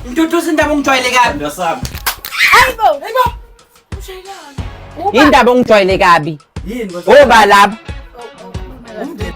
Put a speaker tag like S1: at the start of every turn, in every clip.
S1: Ntutuza indaba ongijwayele kabi.
S2: Ndasami.
S3: Hayibo, hayibo. Ushayelani?
S1: Indaba ongijwayele kabi.
S2: Yini
S1: Oba laba.
S2: Umndeni.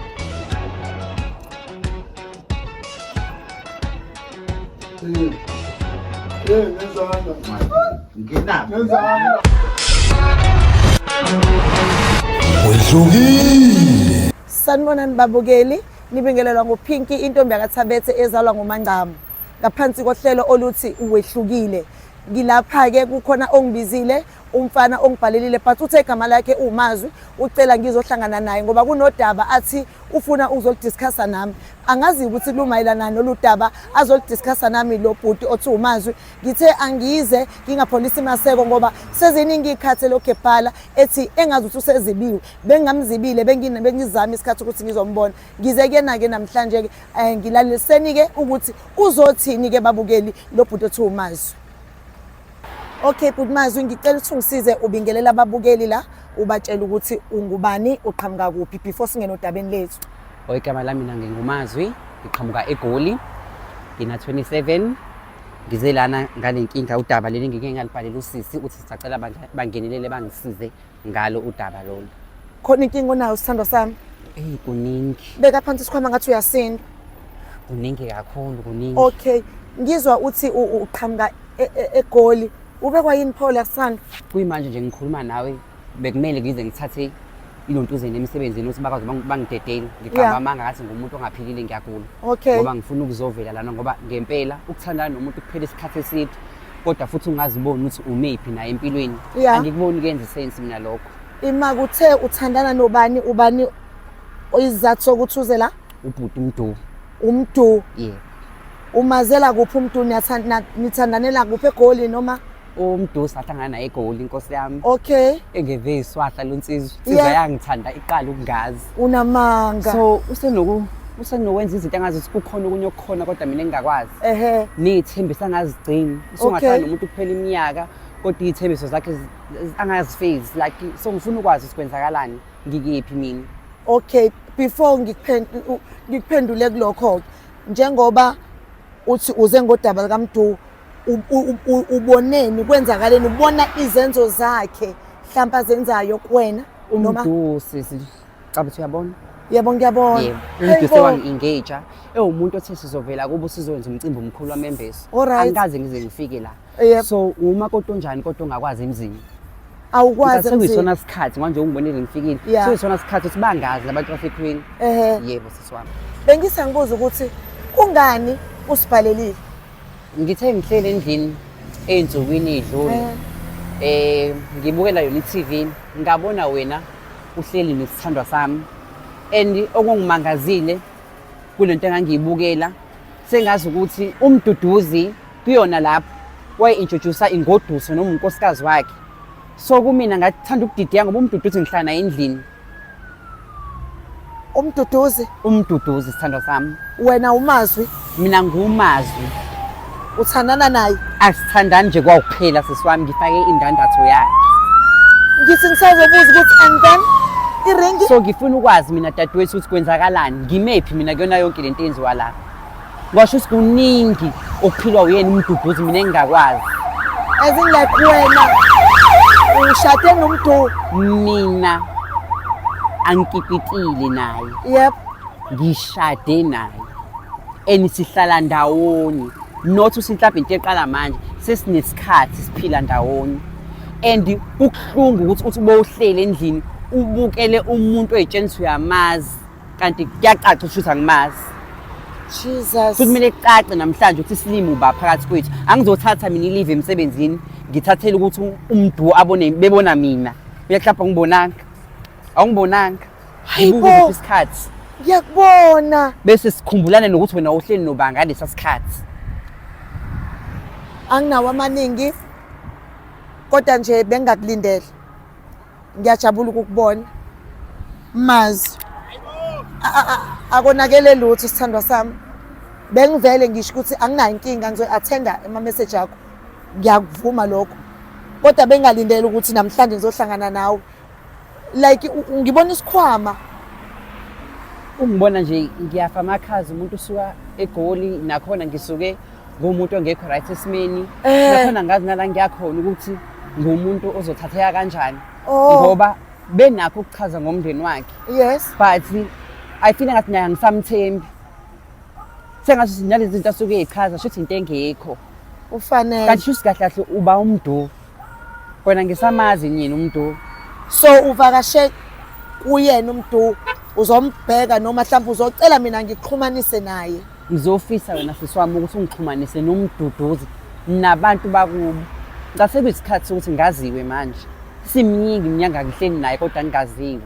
S4: Wehlukile.
S3: Sanibonani babukeli, nibingelelwa nguPinky intombi yakaThabethe ezalwa nguMangcamu. Ngaphansi kohlelo oluthi wehlukile. Ngilapha-ke kukhona ongibizile umfana ongibhalelile but uthe igama lakhe uMazwi ucela ngizohlangana naye ngoba kunodaba athi ufuna ukuzolidiscussa nami. Angazi ukuthi lumayelana nolu daba azolidiscussa nami lo bhuti othi uMazwi. Ngithe angize ngingapholisi maseko ngoba seziningi iy'khathi elokhu ebhala ethi engazi ukuthi usezibiwe. Bengingamzibile bengizama isikhathi ukuthi ngizombona. Ngize kuyena-ke namhlanje-ke um ngilaleliseni-ke ukuthi uzothini-ke babukeli lo bhuti othi uMazwi. Okay bhuti Mazwi, ngicela ukuthi ungisize ubingelela ababukeli la ubatshela ukuthi ungubani uqhamuka kuphi before singene odabeni lethu.
S1: Igama lami mina nginguMazwi, ngiqhamuka eGoli. Ngina 27. Ngize lana ngale nkinga udaba leli ngike ngalibhalela usisi uthi sisacela bangenelele bangisize ngalo udaba lolu.
S3: Khona inkinga onayo sithandwa sami?
S1: Eyi kuningi.
S3: Beka phansi isikhwama ngathi uyasinda.
S1: Kuningi kakhulu kuningi.
S3: Okay, ngizwa uthi uqhamuka eGoli. Ubekwa yini pho la sithandwa?
S1: Kuyimanje nje ngikhuluma nawe bekumele ngize ngithathe ilontuzeni emsebenzini ukuthi bakwazi bangidedele ngiqamba amanga ngathi ngumuntu ongaphilile ngiyagula.
S3: Okay.
S1: Ngoba ngifuna ukuzovela lana ngoba ngempela ukuthandana nomuntu kuphela isikhathi eside kodwa futhi ungaziboni ukuthi umephi naye empilweni. Angikuboni kuyenza sense mina lokho.
S3: Ima kuthe uthandana nobani ubani oyizathu sokuthi uze la?
S1: Ubhuti uMdu.
S3: UMdu.
S1: Yebo.
S3: Umazela kuphi uMdu nithandanela kuphi eGoli noma?
S1: UMdu sahlangana naye eGoli inkosi yami.
S3: Okay.
S1: Engeve iswahla lonsizwa. Insizwa yangithanda iqala ukungazi.
S3: Unamanga.
S1: So usenokwenza izinto angazi ukuthi kukhona okunye okukhona kodwa mina engingakwazi.
S3: Ehhe.
S1: Ney'thembiso angazigcini. Usungahlala nomuntu kuphela iminyaka kodwa iy'thembiso zakhe angazifezi like so ngifuna ukwazi ukuthi kwenzakalani ngikephi mina.
S3: Okay, before ngikuphendule kulokho njengoba uthi uze ngodaba likaMdu uboneni kwenzakaleni ubona izenzo zakhe mhlawumbe azenzayo kuwena
S1: noma uMdu sisi cha uthi uyabona?
S3: Yebo ngiyabona.
S1: Yebo. UMdu sewangi-engage ewumuntu othe sizovela kubo sizoyenza umcimbi omkhulu wamembeso. Angikaze ngize ngifike la. So umakoti onjani kodwa ongakwazi emzini?
S3: Awukwazi
S1: emzini. Sekuyisona sikhathi manje ungibonile ngifikile. Sekuyisona sikhathi ukuthi bangazi labantu basekhweni. Yebo sisi wami.
S3: Bengise ngibuza ukuthi kungani usibhalelile?
S1: Ngithe ngihleli endlini ey'nsukwini ey'dlule. Ngibukela yona i-TV ngabona wena uhleli nesithandwa sami and okungimangazile kulento engangiyibukela sengazi ukuthi uMduduzi kuyona lapho waye-introduce ingoduso noma unkosikazi wakhe. So kumina ngathanda ukudideka ngoba uMduduzi ngihlala naye endlini.
S3: UMduduzi?
S1: UMduduzi sithandwa sami.
S3: Wena uMazwi?
S1: Mina nguMazwi.
S3: Uthandana naye?
S1: Asithandani nje kwawukuphela sisi wami ngifake indandatho yakhe.
S3: Ngithi ngisazobuza ukuthi and then iringi?
S1: So ngifuna ukwazi mina dadewethu ukuthi kwenzakalani, ngimephi mina kuyona yonke lento eyenziwa la. Kwasho ukuthi kuningi okuphilwa uyena uMduduzi mina engingakwazi.
S3: As in like wena ushade noMdu?
S1: Mina angikipitile naye.
S3: Yep.
S1: Ngishade naye. And sihlala ndawonye. Not ukuthi mhlawumbe into eqala manje sesinesikhathi siphila ndawonye. And kubuhlungu ukuthi uthi bowuhlele endlini ubukele umuntu oyitshela ukuthi uyamazi kanti kuyacaca ukuthi angimazi.
S3: Jesus.
S1: Futhi kumele kucace namhlanje ukuthi isilimo uba phakathi kwethu. Angizothatha mina ilive emsebenzini ngithathele ukuthi uMdu abone bebona mina. Uyaklapha ngibonanga. Awungibonanga.
S3: Hayibo.
S1: Isikhathi.
S3: Ngiyakubona.
S1: Bese sikhumbulane nokuthi wena uhleli noba ngalesa sikhathi.
S3: Anginawo amaningi kodwa nje bengingakulindele. Ngiyajabula ukukubona. Mazwi. Akonakele lutho sithandwa sami. Bengivele ngisho ukuthi anginayo inkinga ngizoyi-attenda ama-message akho. Ngiyakuvuma lokho. Kodwa bengalindele ukuthi namhlanje ngizohlangana nawe. Like ngibona isikhwama.
S1: Ungibona nje ngiyafa amakhaza umuntu usuka eGoli nakhona ngisuke Ngumuntu ongekho right esimeni. Nakhona ngazi nala ngiyakhona ukuthi ngumuntu ozothatheka kanjani.
S3: Oh.
S1: Ngoba benakho ukuchaza ngomndeni wakhe.
S3: Yes.
S1: But I feel ngathi naye angisamthembi. Sengathi nalezi zinto asuke ezichaza shuthi into engekho.
S3: Ufanele.
S1: Kanti shuthi kahle kahle uba umdu. Kona ngisamazi nyini umdu.
S3: So uvakashe kuyena umdu uzombheka noma mhlawumbe uzocela mina ngikuxhumanise naye.
S1: Ngizofisa wena sisi wami ukuthi ungixhumanise noMduduzi nabantu bakubo. Ngicabanga sekuyisikhathi sokuthi ngaziwe manje. Simningi iminyaka ngihleli naye kodwa ngingaziwe.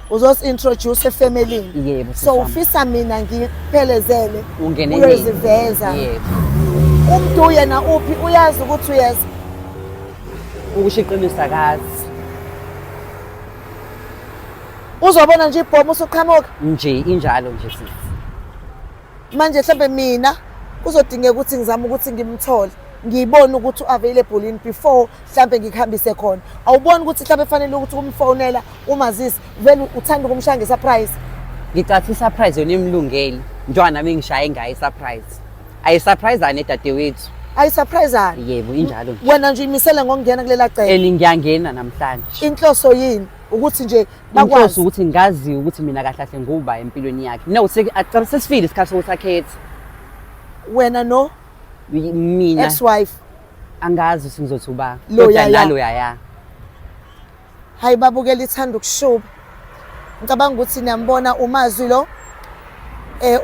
S3: Uzosi-introduce efemelini.
S1: Yebo, sisi
S3: So
S1: wami.
S3: ufisa mina ngikuphelezele
S1: Ungenelele.
S3: uyoziveza.
S1: Yebo.
S3: Umdu yena uphi uyazi ukuthi uyeza.
S1: Ukusho iqiniso akazi.
S3: Uzobona nje ibhomu usuqhamuka.
S1: Nje injalo nje sisi.
S3: Manje mhlambe mina kuzodingeka ukuthi ngizame ukuthi ngimthole. Ngibone ukuthi u-available yini before mhlambe ngikuhambise khona. Awuboni ukuthi mhlambe fanele ukuthi umfonela umazise vele uthanda ukumshaya nge-surprise.
S1: Ngicathi i-surprise yona imlungele. Njengoba nami ngishaye ngayo i-surprise. Ayisurprise-ani dadewethu.
S3: Ayisurprise-ani.
S1: Yebo injalo nje.
S3: Wena nje imisele ngokungena kulela cele.
S1: And ngiyangena namhlanje.
S3: Inhloso yini? Ukuthi nje
S1: Inhloso
S3: bakwazi.
S1: ukuthi ngazi ukuthi mina kahle kahle nguba empilweni yakhe. No, sesifile isikhathi sokuthi akhethe.
S3: Wena no
S1: Mina
S3: ex-wife.
S1: angazi ukuthi ngizothi uba.
S3: Lo
S1: Kodwa
S3: yaya.
S1: nalo yaya.
S3: Hayi babukela ithanda ukushuba. Ngicabanga ukuthi niyambona uMazwi lo.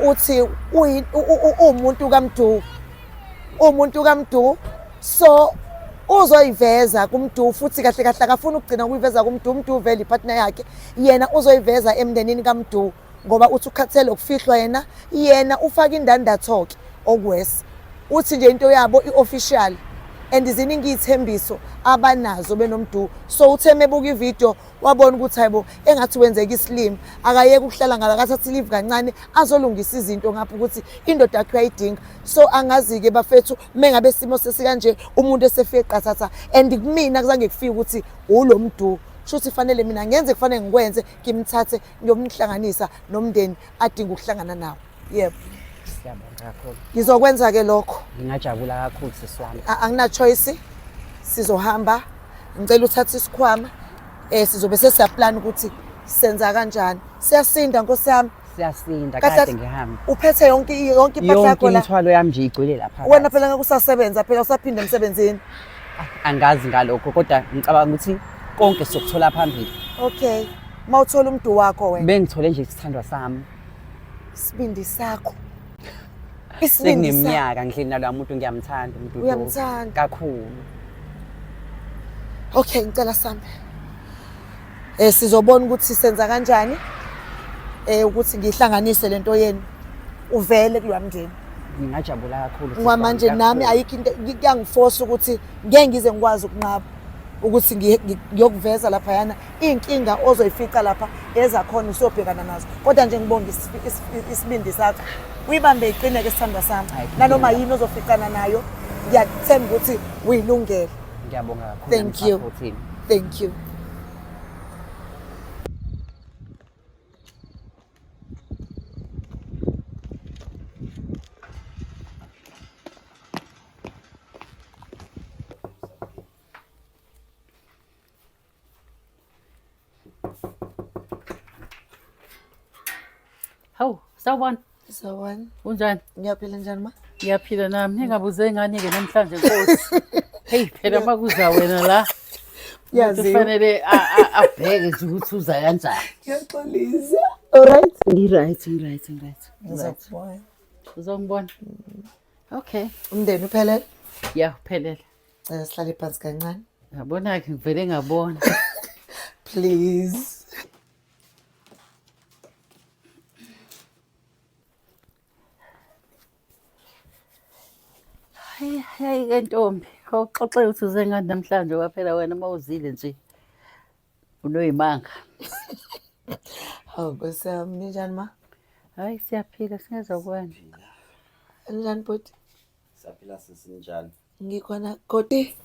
S3: Uthi uwumuntu kaMdu. Uwumuntu kaMdu. So uzoyiveza kuMdu futhi kahle kahle akafuni ukugcina ukuyiveza kuMdu. UMdu vele ipartner yakhe. Yena uzoyiveza emndenini kaMdu ngoba uthi ukhathele ukufihlwa yena. Yena ufaka indandatho ke okwesi. Uthi nje into yabo i-official and ziningi iy'thembiso abanazo benoMdu. So uthe mebuka ivideo wabona ukuthi hayibo engathi wenzeka isilima, akayeke ukuhlala ngala, akathathe leave kancane azolungisa izinto ngapha ukuthi indoda yakhe uyayidinga. So angazi-ke bafethu mengabe isimo sesikanje umuntu esefike qathatha and kumina kuzange kufike ukuthi ulo Mdu. Shuthi fanele mina ngenze kufanele ngikwenze ngimthathe ngiyomhlanganisa nomndeni adinga ukuhlangana nawo. Yebo.
S1: Siyabonga kakhulu.
S3: Ngizokwenza ke lokho.
S1: Ngingajabula kakhulu sisi wami.
S3: Angina choice. Sizohamba. Ngicela uthathe isikhwama. Sizobe sesiyaplan ukuthi senza kanjani. Siyasinda Nkosi yami.
S1: Siyasinda
S3: Kahle
S1: kade ngihamba.
S3: Uphethe yonke impahla
S1: Yonke
S3: yakho la.
S1: imithwalo yami nje igcwele lapha.
S3: Wena phela ngeke usasebenza phela usaphinda emsebenzini.
S1: Angazi ngalokho kodwa ngicabanga ukuthi konke sokuthola phambili.
S3: Okay. Mawuthola umdu wakho wena.
S1: Bengithole nje isithandwa sami.
S3: Isibindi sakho. Isibindi sakho.
S1: Sekuneminyaka ngihleli naloya muntu ngiyamthanda uMduduzi.
S3: Uyamthanda.
S1: Kakhulu.
S3: Okay, ngicela sambe. Sizobona ukuthi senza kanjani. Ukuthi ngihlanganise lento yenu. Uvele kulowa mndeni.
S1: Ngingajabula kakhulu.
S3: Ngoba manje nami ayikho into kuyangiforce ukuthi ngeke ngize ngikwazi ukunqaba ukuthi ngiyokuveza laphayana iy'nkinga ozoyifica lapha ezakhona usuyobhekana nazo. Kodwa nje ngibonga isibindi sakho. Uyibambe iqine-ke sithandwa sami.
S1: Hayi,
S3: Nanoma
S1: ngiyabonga.
S3: yini ozoficana nayo, ngiyakuthemba ukuthi uyilungele.
S1: Ngiyabonga kakhulu.
S3: Thank you.
S1: Nami
S3: Thank you.
S2: Hawu, sawubona.
S3: Sawubona.
S2: Unjani?
S3: Ngiyaphila njani ma?
S2: Ngiyaphila nami. Ningabuze ngani ke namhlanje Nkosi. Hey, phela makuza wena la.
S3: Yaziwa.
S2: Kufanele abheke nje ukuthi uza kanjani.
S3: Ngiyaxolisa. All right.
S2: Ngi-right, ngi-right, ngi-right.
S3: Ngizokubona.
S2: Uzongibona? Okay.
S3: Umndeni uphelele?
S2: Ya, uphelele.
S3: Cela sihlale phansi kancane.
S2: Ngabona-ke ngivele ngabona.
S3: Please.
S2: Hayi, hayi ke ntombi, awuxoxe ukuthi uze ngani namhlanje kwaphela wena uma uzile nje. Unoyimanga.
S3: Hawu Nkosi yami, ninjani ma?
S2: Hayi siyaphila singezwa kwani.
S3: Ninjani bhuti?
S4: Siyaphila sisi, ninjani?
S3: Ngikhona Koti.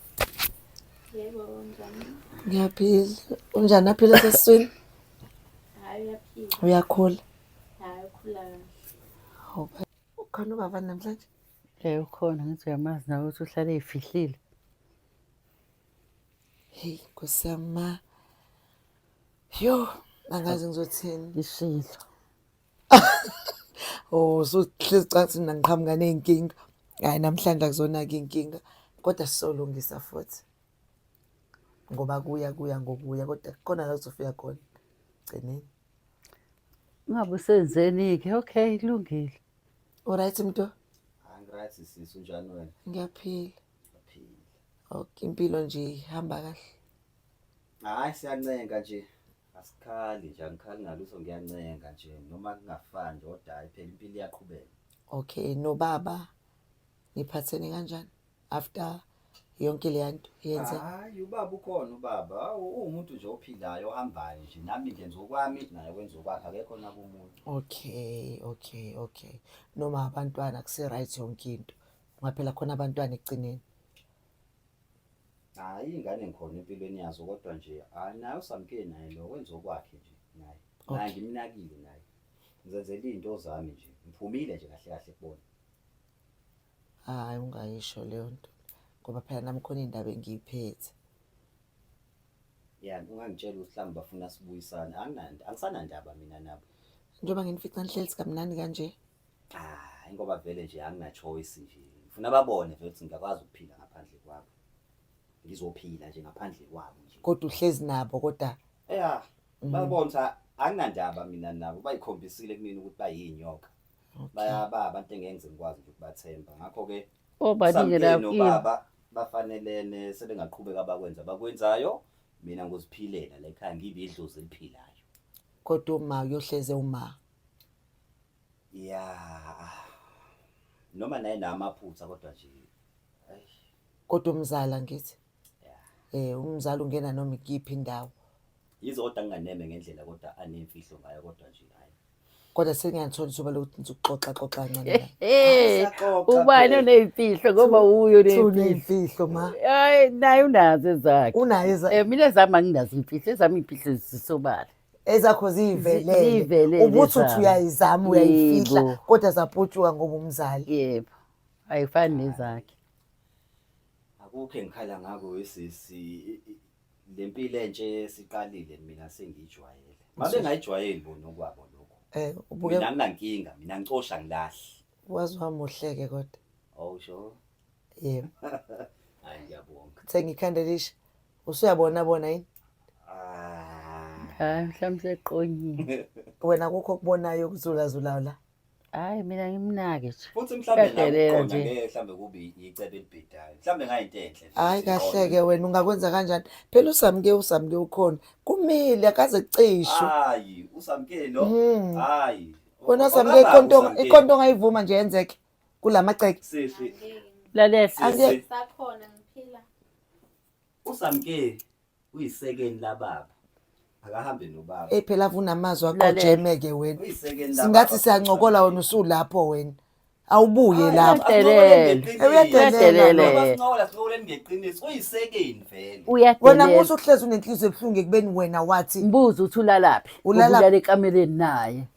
S5: Yebo, unjani?
S3: Ngiyaphila. Unjani aphila sesiswini?
S5: Hayi uyaphila.
S3: Uyakhula.
S5: Hayi ukhula kahle.
S3: Hawu, ukhona ubaba namhlanje?
S2: Eh ukhona ngithi uyamazi nawe ukuthi uhlale eyifihlile.
S3: Hey Nkosi yami ma. Yo, angazi ngizothini.
S2: Ishilo.
S3: Oh, usuhlezi cathi mina ngiqhamuka ney'nkinga. Hhayi namhlanje akuzona-ke iy'nkinga kodwa sizolungisa futhi. Ngoba kuya kuya ngokuya kodwa kukhona la kuzofika khona ekugcineni.
S2: Ungabe usenzeni-ke? Okay, kulungile.
S3: Uright Mdo?
S4: Angiright sisi, unjani wena?
S3: Ngiyaphila.
S4: Ngiyaphila.
S3: Okay, impilo nje ihamba kahle.
S4: Hayi siyancenga nje. Asikhali nje, angikhali ngalutho ngiyancenga nje noma kungafani nje kodwa hayi phela impilo iyaqhubeka.
S3: Okay, nobaba niphathene kanjani after yonke leya nto yenzeka?
S4: Hayi ubaba ukhona ubaba, Hawu, uwumuntu nje ophilayo ohambayo nje nami ngenza okwami naye wenza okwakhe akekho nakumuntu.
S3: Okay, okay, okay. Noma abantwana kuse right yonke into. Ngoba phela khona abantwana ekugcineni.
S4: Hayi ingane ngikhona empilweni yazo kodwa nje hayi naye usamkele naye lo wenza okwakhe nje naye. Naye ngimnakile naye. Ngizenzela izinto zami nje. Ngiphumile nje kahle kahle kubona.
S3: Hayi ungayisho leyo nto ngoba phela nami khona indaba engiyiphethe.
S4: Ya ungangitshela ukuthi mhlawumbe bafuna sibuyisane. Anginanda angisanandaba mina nabo.
S3: Njengoba nginifica nihleli kamnandi kanje.
S4: Ah, ingoba vele nje angina choice nje. Ngifuna babone vele ukuthi ngiyakwazi ukuphila ngaphandle kwabo. Ngizophila nje ngaphandle kwabo nje.
S3: Kodwa uhlezi nabo kodwa.
S4: Yeah. Babona ukuthi anginandaba mina nabo bayikhombisile kumina ukuthi bayinyoka. Bayaba abantu engeke ngize ngikwazi nje ukubathemba. Ngakho ke
S2: Obani-ke labo?
S4: nobaba bafanelene sebengaqhubeka abakwenza abakwenzayo mina ngoziphilela la ekhaya ngibe idlozi eliphilayo.
S3: Kodwa uma uyohleze uma.
S4: Ya noma naye namaphutha kodwa nje ayi
S3: Kodwa umzala ngithi.
S4: ya
S3: Eh umzala ungena noma ikiphi indawo.
S4: Yize kodwa nginganeme ngendlela kodwa anemfihlo ngayo kodwa nje hayi.
S3: Kodwa sengiyalithola ithuba lokuthi ngizoxoxa xoxa kancane naye.
S2: Eh,
S4: Siyaxoxa
S2: ubani
S4: phela.
S2: oney'mfihlo ngoba uye
S3: Uthi
S2: oney'mfihlo.
S3: uney'mfihlo ma.
S2: Hayi naye unazo ezakhe.
S3: Unayo eza-
S2: Eh mina ezami anginazo iy'mfihlo, ezami iy'mfihlo zisobala.
S3: Ezakho ziyivelele.
S2: Ziyivelele
S3: Ubuthi uthi
S2: ezami.
S3: uyayizama uyayifihla
S2: Yebo.
S3: kodwa zaputshuka ngoba umzali.
S2: Yebo. Ayifani nezakhe.
S4: Akukho engikhala ngako wesisi lempilo entsha esiqalile mina sengiyijwayele. Mabe ngayijwayeli bona okwabo lokho.
S3: Eh ubuke
S4: Mina anginankinga, mina ngicosha ngilahli.
S3: wazi wamuhleke kodwa.
S4: Oh sure.
S3: Yebo.
S4: Hayi ngiyabonga.
S3: Thenga ikhanda elisha. Usuyabona bona yini?
S4: Ah.
S2: Hayi mhlawumbe seqonyiwe.
S3: Wena kukho okubonayo okuzulazulayo la.
S2: Hayi mina ngimnake nje.
S4: Futhi mhlambe
S2: Uyadelela
S4: nakuqonda
S2: nje.
S4: ngeke mhlambe kube icebo elibhedayo. Mhlambe ngayinto enhle. nje
S3: Hayi
S4: ukuthi
S3: kahle-ke
S4: iqonde.
S3: wena ungakwenza kanjani? Phela uSamke uSamke ukhona. Kumile akaze kucishwe.
S4: Hayi, uSamke lo. Hayi.
S3: Wena Samke
S4: Okababa
S3: ikhonto
S4: uSamke.
S3: ikhonto ongayivuma nje yenzeke kulamagceke.
S4: Sisi.
S5: Angeke
S2: Lalela.
S3: Angeke.
S5: ngisakhona ngiphila.
S4: USamke uyisekeni lababa. Akahambe nobaba.
S3: Ey phela avuna amazwi
S2: Lalela.
S3: aqojeme-ke wena.
S4: Uyisekeni lababa.
S3: Singathi siyancokola wena usulapho wena. Awubuye lapho.
S2: Uyadelela.
S3: Uyadelela.
S4: Sincokola sincokoleni ngeqiniso. Uyisekeni vele.
S3: Wena
S2: Uyadelela.
S3: musa uhlezi unenhliziyo ebuhlungu ekubeni wena wathi
S2: Mbuzo uthi ulalaphi?
S3: Ulala-
S2: Ulala ekameleni naye.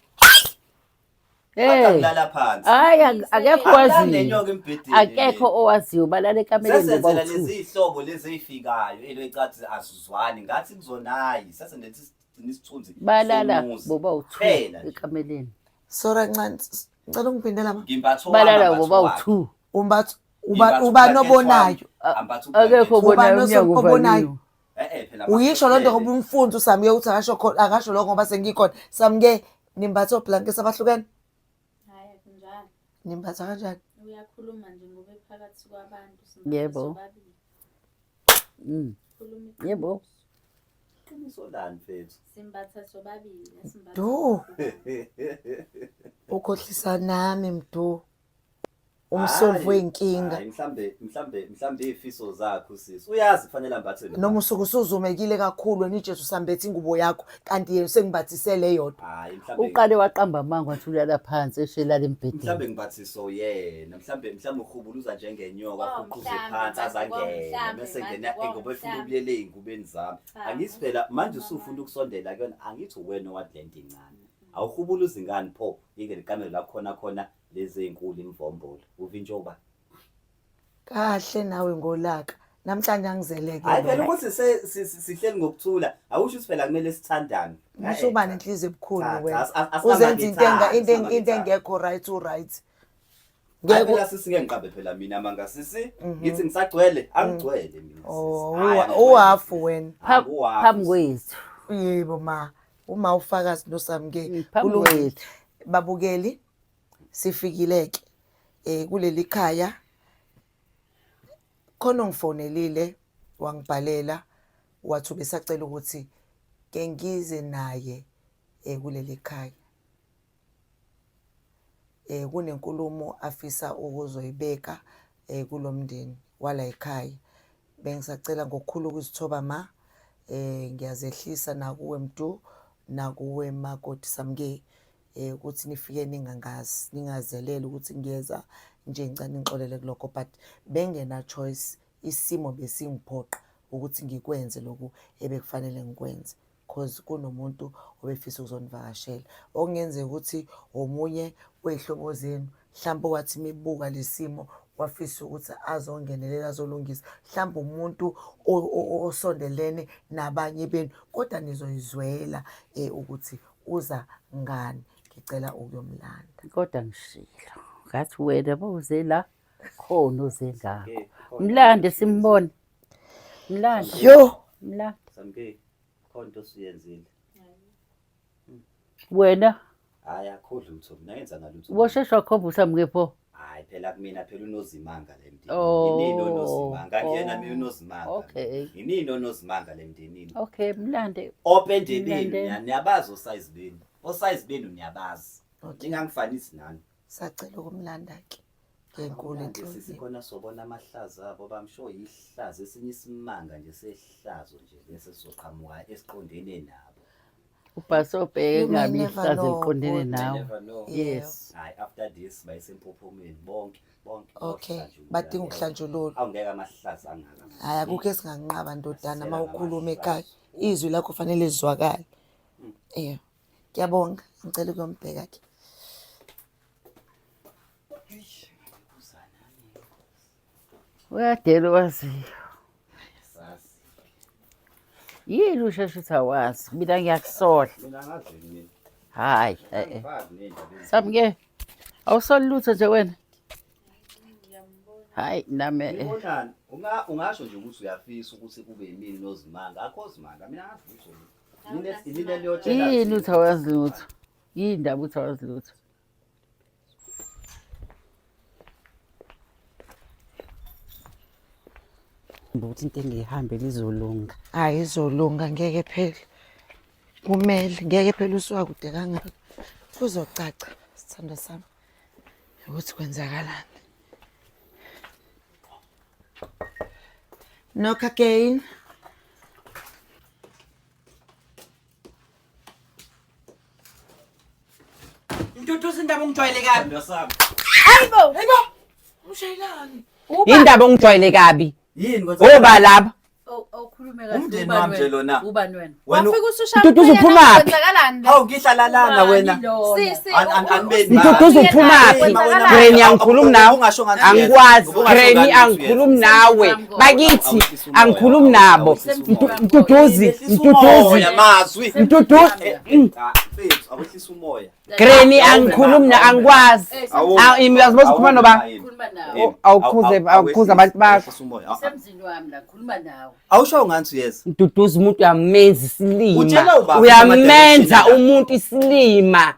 S4: Hey.
S2: Hey.
S4: Lala phansi.
S2: Hayi akekho
S4: Alale
S2: owaziyo.
S4: nenyoka embhedeni.
S2: Akekho owaziyo balala ekameleni ngoba
S4: Sesenzela
S2: u2.
S4: lezi zihlobo lezi ezifikayo eloyicathi asizwani ngathi kuzonayi sesenzela sigcina isithunzi
S2: Balala
S4: somuzi.
S2: boba u2
S4: Phela nje.
S2: ekameleni.
S3: Sorry kancane. Ngicela ungiphindela ma.
S4: Ngimbatho
S2: Balala
S4: wami,
S2: boba
S4: ambatho
S2: u2.
S3: Umbatho uba
S4: Ngimbatho
S3: ubani
S4: ublanket
S3: obonayo?
S4: wami, ambatho
S2: Akekho
S4: ublanket.
S2: obonayo
S3: Ubani
S2: umnyango
S3: obonayo?
S2: uvaliwe.
S4: Eh, eh, phela
S3: Uyisho loo nto
S4: amahlele.
S3: ngoba umfundi uSamke uthi akasho khona akasho lokho ngoba sengikhona. Samke nimbatha oblanket abahlukene?
S5: Hhayi akunjalo.
S3: Nimbatha kanjani?
S5: Uyakhuluma nje ngoba ephakathi kwabantu simbatha
S2: Yebo.
S5: sobabili. Khuluma iqiniso.
S2: Yebo.
S4: Iqiniso lani mfethu?
S5: Simbatha sobabili asimbatha.
S3: Du. Ukhohlisa nami Mdu. Umsolvi
S4: Hhayi,
S3: wey'nkinga.
S4: hhayi, mhlambe mhlambe mhlambe izifiso zakho sisi. Uyazi kufanele ambathe noma.
S3: Noma usuke usuzumekile kakhulu wena iJesu usambethe ingubo yakho kanti yena usengibathisele yodwa.
S4: Hayi mhlambe
S2: Uqale waqamba amanga wathi ulala phansi eshelala
S4: mhlambe
S2: embhedeni.
S4: ngibathiso yena mhlambe mhlambe uhubuluza njengenyoka
S5: Kwawu,
S4: ahuquze
S5: mhlambe,
S4: phansi
S5: manje,
S4: azangena
S5: kwawu,
S4: bese
S5: mhlambe,
S4: ngena
S5: manje,
S4: ngoba efuna
S5: kwawu,
S4: ukubuyela ey'ngubeni zami
S5: Cha,
S4: angithi phela manje
S5: mama.
S4: usufuna ukusondela kuyona angithi uwena owathi le nto incane awuhubuluzi ngani pho yike likamelo la khona khona lezi ey'nkulu imvombolo uvintshe uba.
S3: Kahle nawe ngolaka. Namhlanje angizeleke.
S4: Hayi phela ukuthi sihleli ngokuthula, awusho ukuthi phela kumele sithandane.
S3: Musuba nenhliziyo ebukhulu wena. Uzenza into enga into into engekho right u right.
S4: Ngeke phela sisi ngeke ngiqambe phela mina manga sisi. Ngithi ngisagcwele, angigcwele mina.
S3: Oh, uhafu wena.
S2: Phambi kwethu.
S3: Yebo ma. Uma ufakazi noSamke.
S2: Phambi kwethu.
S3: Babukeli sifikile ke eh kuleli khaya khona ongifonelile wangibhalela wathi ubesacela ukuthi ke ngize naye eh kuleli khaya eh kunenkulumo afisa ukuzoyibeka eh kulomndeni wala ekhaya bengisacela ngokukhulu ukuzithoba ma eh ngiyazehlisa nakuwe Mdu nakuwe makoti Samke eh ukuthi nifike ningangazi ningazelele ukuthi ngiyeza nje ngicela ningixolele kulokho but bengena choice isimo besingiphoqa ukuthi ngikwenze lokhu ebekufanele ngikwenze cause kunomuntu obefisa ukuzonivakashela okungenzeka ukuthi omunye wey'hlobo zenu mhlawumbe wathi mebuka lesimo wafisa ukuthi azongenelela azolungisa mhlawumbe umuntu osondelene nabanye benu kodwa nizoyizwela um ukuthi uza ngani ngicela ukuyomlanda
S2: kodwa ngishilo ngathi wena bowuze la khona oze ngakho mlande simbone mlande
S3: yo
S2: mlande
S4: Samke khona into osuyenzile.
S2: Wena
S4: Hayi akho lutho mina ngenza ngalutho.
S2: Woshesha wakhomba uSamke pho.
S4: Hayi phela kumina phela unozimanga le mndeni.
S2: Oh.
S4: Yinini onozimanga ngiyena
S2: Oh.
S4: mina unozimanga.
S2: Okay.
S4: Yinini onozimanga le mndenini.
S2: Okay, mlande.
S4: Opende benu
S2: Mlande.
S4: niyabazi osize benu. Osize benu niyabazi.
S3: Okay.
S4: Ningangifanisi nani.
S3: Sacela ukumlanda ke ngenkulu
S4: Manje
S3: inhliziyo.
S4: sisikhona sobona amahlazo abo bamsho yihlazo esinye isimanga nje sehlazo nje lesi sizoqhamuka esiqondene nabo.
S2: Ubhasobheke
S3: You may
S2: engabi
S3: never
S2: ihlazo
S3: know,
S2: eliqondene
S3: bhuti.
S2: nawe.
S4: Never know.
S2: Yes.
S4: Hayi after this bayisempophomeni bonke bonke.
S3: Okay,
S4: bohlanjululwa
S3: badinga
S4: ngeke.
S3: ukuhlanjululwa.
S4: Awungeke amahlazo angaka.
S3: Hayi akukho esinganqaba ndodana uma
S4: Asela
S3: ukhuluma
S4: ngamahlazo.
S3: ekhaya. Izwi lakho fanele lizwakale. Yeah. Ngiyabonga. Ngicela ukuyombheka ke.
S2: Uyadela owaziyo. Yini usheshe uthi awazi? Mina ngiyakusola.
S4: Mina ngazi mina.
S2: Hayi, eh eh.
S4: Angifaki ney'ndaba ezi-
S2: Samke, awusoli lutho nje wena. Hayi nami eh.
S4: Ngibonani? Ungasho nje ukuthi uyafisa ukuthi kube yimini nozimanga. Akho zimanga. Mina ngazi lutho. Mina yini eliyotshela
S2: Yini
S4: thina.
S2: uthi awazi lutho? Yini ndaba uthi awazi lutho?
S1: Ukuthi into engiyihambe lizolunga.
S3: Hayi izolunga ngeke phela. Kumele ngeke phela usuka kude kangaka. Kuzocaca sithandwa sami ukuthi kwenzakalani. Knock again.
S1: Ntutuza indaba ongijwayele kabi.
S4: Sithandwa sami.
S3: Hayibo, hayibo. Ushayelani?
S1: Indaba ongijwayele kabi.
S4: Yini kwenza-
S1: Oba laba.
S2: Awukhulume kahle.
S4: Umndeni
S2: ubani
S4: wami nje
S2: wena?
S4: lona.
S2: Ubani wena?
S4: Wena
S5: Wafika ususha
S1: Ntutuza uphumaphi?
S5: kwenzakalani la?
S4: Hawu ngihlala lana wena.
S5: Sisi,
S4: Anibeni
S1: Ntutuza uphumaphi?
S5: Kwenzakalani?
S1: Granny angikhulumi nawe.
S4: Ungasho ngathi uyeza.
S1: Angikwazi.
S4: Ubungasho
S1: Granny
S4: ngathi
S1: angikhulumi
S4: uyeza.
S1: nawe. Bakithi
S4: Awuhlisa umoya,
S1: angikhulumi nabo.
S4: awuhlisa umoya.
S1: Ntutuzi,
S4: Wehlisa
S1: Ntutuzi.
S4: umoya, mazwi.
S1: Ntutuzi.
S4: Cha, mfethu, awehlisa umoya.
S1: Granny angikhulumi na angikwazi. Uyazi bothi ukhuluma noba?
S2: Khuluma nawe.
S1: Awukhuze abantu bakho.
S4: Awehlisa umoya.
S2: Semzini wami la khuluma nawe.
S4: Awusho ngathi uyeza.
S1: Nduduza umuntu uyamenza isilima.
S4: Utshela ubaba
S1: Uyamenza
S4: ama-direction
S1: umuntu isilima.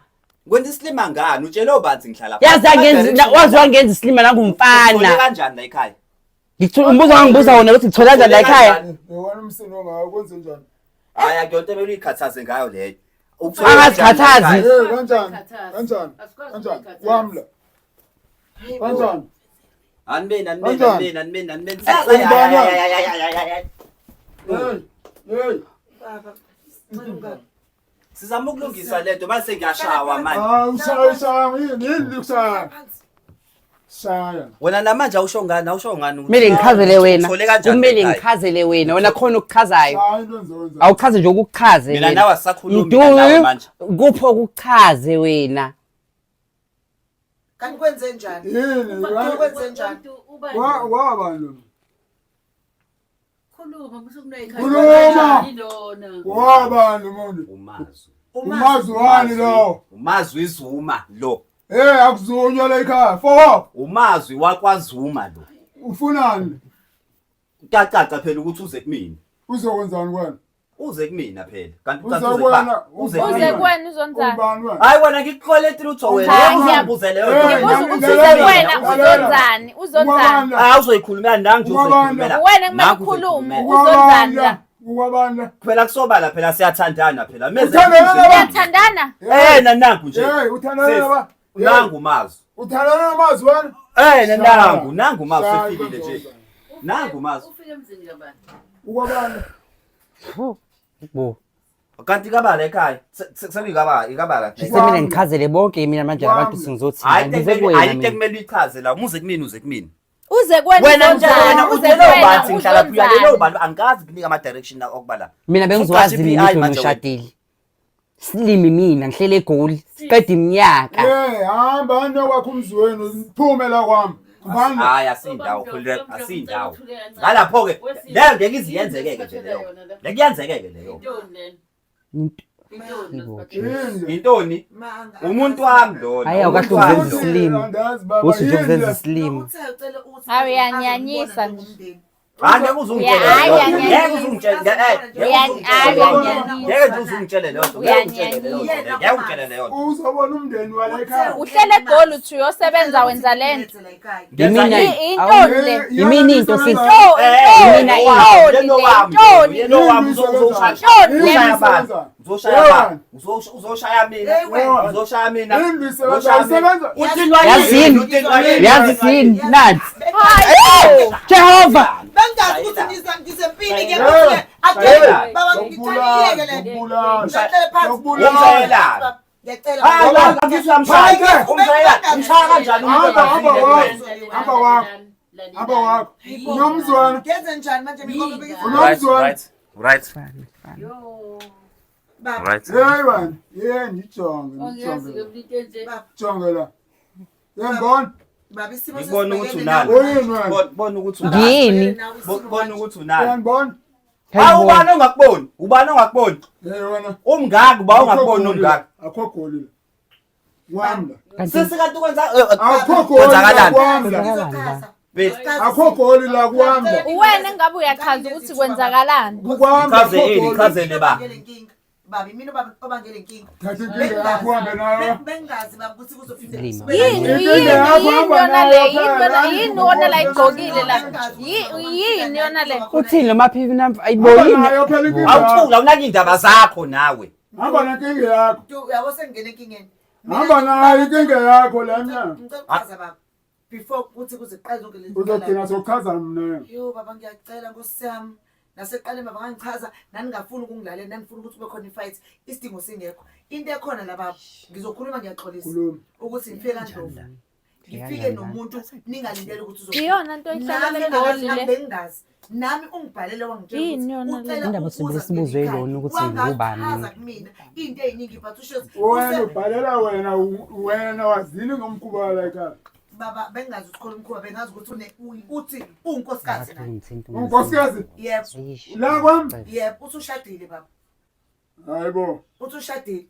S4: Kwenza isilima ngani? Utshele obanzi ngihlala
S1: Yazi angenzi wazi wangenza isilima
S4: Uthole
S1: nangumfana.
S4: kanjani la ekhaya?
S1: Ngithola umbuzo wangibuza wona ukuthi ngithola kanjani la ekhaya.
S6: Yewona umsindo ongaka kwenze njani?
S4: Hayi akuyonto ebele uyikhathaze ngayo leyo. Ukuthole kanjani la
S1: Angazikhathazi.
S4: ekhaya?
S6: Hey kanjani?
S2: Akukhathazi.
S6: Kanjani?
S2: Asikwazi
S6: Kanjani?
S2: ukuyikhathaza.
S6: Wamla. Kanjani?
S4: Anibeni, anibeni,
S6: Kanjani?
S4: anibeni, anibeni, anibeni.
S6: Ubani?
S4: Hayi,
S6: Hey, hey.
S3: Baba, ngicela
S4: Sizama ukulungisa lento mase ngiyashawa manje.
S6: Ah, ushaya ushaya yini? Yini ukushaya? Shaya.
S4: Wena namanje awusho ngani, awusho ngani ukuthi
S1: Kumele ngichazele wena.
S4: Uthole kanjani
S1: Kumele
S4: ekhaya?
S1: ngichazele wena. Wena khona okuchazayo.
S6: Shaya into enzowenza.
S1: Awuchaze nje ukuchaze
S4: Mina
S1: wena.
S4: nawe asisakhulumi mina nawe manje.
S1: Kupho ukuchaze wena.
S3: Kanti kwenze njani?
S6: Yini?
S3: Kwenze njani?
S6: Wabani lo?
S2: Khuluma
S6: Khuluma.
S2: lona.
S6: Wabani lo muntu?
S4: Umazwi.
S6: Umazwi wani lo?
S4: Umazwi Zuma lo.
S6: Hey, akuzunywa la ekhaya. Fo,
S4: Umazwi wakwaZuma lo.
S6: ufunani?
S4: Kuyacaca phela ukuthi uze kumina.
S6: Uzokwenzani kwena?
S4: Uze kumina phela. Kanti
S6: Uze
S4: ucaca uze
S6: kuwena,
S4: kuba. Uze
S6: uze
S5: Uze
S4: kumina.
S5: kuwena uzonzani?
S6: Ubani wena?
S4: Hayi wena ngikuxolele lutho wena.
S5: Cha,
S4: Uzobuze leyo
S6: Eh,
S4: nto.
S5: Ngibuza ukuthi uze
S6: Lalela,
S5: kuwena
S6: lalela.
S5: uzonzani? Uzonzani?
S6: Ukwabani?
S4: Hayi uzoyikhulumela nangu nje uzoyikhulumela.
S5: Wena kumele
S4: Nangu
S5: ukhulume.
S4: uzoyikhulumela.
S5: Uzonzani la?
S6: Ukwabani la?
S4: Phela kusobala phela siyathandana phela. Meze.
S6: Uthandana nabani?
S5: Uyathandana?
S4: Eh nanangu nje.
S6: Hey, uthandana
S4: Sis,
S6: naba?
S4: Nangu mazwi.
S6: Uthandana namazwi wena?
S4: Eh nanangu, nangu mazwi
S6: Shaya
S4: sefikile nje.
S6: inkonzo.
S4: Nangu mazwi.
S2: Ufike emzini kabani?
S6: Ukwabani?
S1: Bo.
S4: Kanti kabala ekhaya. Sekuyikabala, ikabala.
S1: Semina ngichazele bonke mina manje labantu singizothi
S4: Hayi
S1: ngize
S4: into
S1: kuwena
S4: hayi into
S1: mina.
S4: ekumele uyichaze la. Umuze kumina uze kumina.
S5: Uze kuwena
S4: Wena nje
S5: uzonzani?
S4: wena
S5: Uze
S4: uze
S5: kuwena
S4: bantu ngihlala kuya lelo
S5: uzonzani?
S4: bantu angikazi kunika ama direction la okuba la.
S1: Mina bengizowazi
S4: Uqashe
S1: mina
S4: i-PI
S1: ukuthi wena
S4: manje wena.
S1: ushadile. Silimi mina ngihlele eGoli siqeda iminyaka.
S6: Hey, hamba nokwakho umzi wenu, phume la kwami. Hambani.
S4: Hayi asindawo khululeka asindawo. Ngalapho ke leyo ngeke iziyenzekeke nje leyo. Ngeke iyenzekeke leyo.
S2: Intoni lena? Intoni
S1: Ibo,
S6: Yini?
S4: Intoni? Umuntu wami lona.
S1: Hayi,
S4: umuntu
S1: awukahle
S4: wami
S1: uzenza
S4: lo.
S1: isilima.
S6: Andazi baba,
S1: Uthi nje
S6: yini
S1: uzenza
S6: le?
S1: isilima.
S5: Hawu, uyanyanyisa nje.
S4: Hayi ngeke uzungitshele
S5: Hayi,
S4: leyo nto.
S5: uyanyanyisa.
S4: Ngeke uzungitshele ngeke
S5: Hayi, uyanyanyisa.
S4: ngeke nje uzungitshele leyo nto. Ngeke ungitshele leyo nto. Ngeke ungitshele leyo nto.
S6: Uzobona umndeni wala ekhaya.
S5: Uhlele eGoli uthi uyosebenza wenza lento.
S1: Yimina
S5: Intoni le?
S1: Yimina into sis.
S5: Intoni
S1: Yimina
S5: intoni le? Intoni?
S4: Yena owami uzoshaya
S5: Intoni le?
S4: abantu. Uzoshaya abantu. Uzoshaya mina. Uzoshaya mina.
S6: Yini isebenza? Isebenza.
S1: Yazini. Yazi yini nathi.
S5: Hayi.
S1: Jehova.
S3: Bengazi ukuthi ngisempini ke ukuthi again baba ngithandile le.
S6: Ngokubulala.
S3: Ngihlale phansi.
S6: Ngokubulala.
S3: Ngiyacela.
S4: Hayi angithi uyamshaya. Umshaya. Umshaya kanjani umuntu
S6: Hamba, hamba
S4: ongazile
S6: wakho. Hamba wakho. Hamba wakho. Unomzwana.
S3: Ngenze njani manje mina ngoba bengithi
S6: Unomzwana.
S4: Right.
S2: Yo.
S3: baba
S4: Right.
S6: Hey wena. Yey ngijonge,
S2: Ongiyazi
S6: ngijonge.
S2: ke into enje.
S6: Jonge la. Yengibona?
S3: baba isimo
S4: Ngibona ukuthi
S3: sesibhekene
S4: unalo.
S3: nawe.
S6: Uyini wena?
S4: Bona ukuthi unalo.
S1: Ngiyini?
S4: Bona ukuthi unalo.
S6: Uyangibona?
S4: Hawu ubani ongakuboni? Ubani ongakuboni?
S6: Hey wena.
S4: Umngaka uba ongakuboni umngaka.
S6: Akho goli la. Kwami la.
S4: Sisi kanti kwenza
S6: Akho goli la
S4: Kwenzakalani?
S6: kwami la.
S3: Ngizochaza.
S4: Bethu.
S6: Akho goli la kwami la.
S5: Uwena engabe uyachaza ukuthi kwenzakalani.
S6: Kukwami.
S4: Chaze ini, chazele ba.
S3: Baba imina baba obangele inkinga.
S6: Thatha inkinga yakho uhambe nayo.
S3: Bengazi baba ukuthi kuzophinde
S1: Lima.
S5: Yini
S6: Inkinga
S5: yini
S6: yakho
S5: yini
S6: hamba
S5: yona le
S6: nayo
S5: yini yona
S6: phela.
S5: yini yona la igqokile la yini yona le
S1: Uthini lo maphiphi namfa ayibo
S6: Hamba
S1: yini?
S6: nayo phela inkinga yakho.
S4: Awuthula unaka indaba zakho nawe.
S6: Hamba nenkinga yakho.
S3: Uyabo sengingena enkingeni.
S6: Hamba nayo inkinga yakho la mnyama.
S3: Ngicela ukuchaza baba. Before ukuthi kuze kuqale zonke lezi
S6: Uzogcina sokuchaza mina.
S3: Yo baba ngiyacela Nkosi yami. Nasekuqaleni baba ngangichaza naningafuni ukungilalela nanifuna ukuthi kube khona ifight isidingo singekho. Into ekhona la baba ngizokhuluma ngiyaxolisa
S6: Khuluma.
S3: ukuthi ngifike kaNdlovu. Ngifike nomuntu ningalindele ukuthi uzofika.
S5: Iyona nto ihlala
S3: Nami
S5: leGoli le.
S3: bengingazi. Nami ungibhalele wangitshela
S5: Yini yona
S3: ukuthi
S5: le?
S3: ucela
S1: Indaba
S3: ukuza
S1: sibule sibuzwe
S3: kuleli
S1: yilona ukuthi
S3: khaya.
S1: ngubani.
S3: Wangachaza kumina into ey'ningi but usho ukuthi
S6: Wena ubhalela wena wena wazini ngomkhuba wala ekhaya.
S3: baba bengazi ukuthi khona umkhuba bengazi ukuthi uthi uwunkosikazi naye.
S6: Unkosikazi
S3: Yebo,
S6: la kwami.
S3: yebo, uthi ushadile baba.
S6: Hayibo.
S3: Uthi ushadile.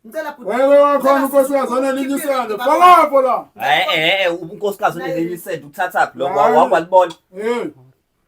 S3: Ngicela bhuti.
S6: Wewe wakhona unkosikazi onelinye isende. Fakapho la.
S4: Eh eh eh unkosikazi unelinye isende uthathaphi lokho wakwalibona.
S6: Hey.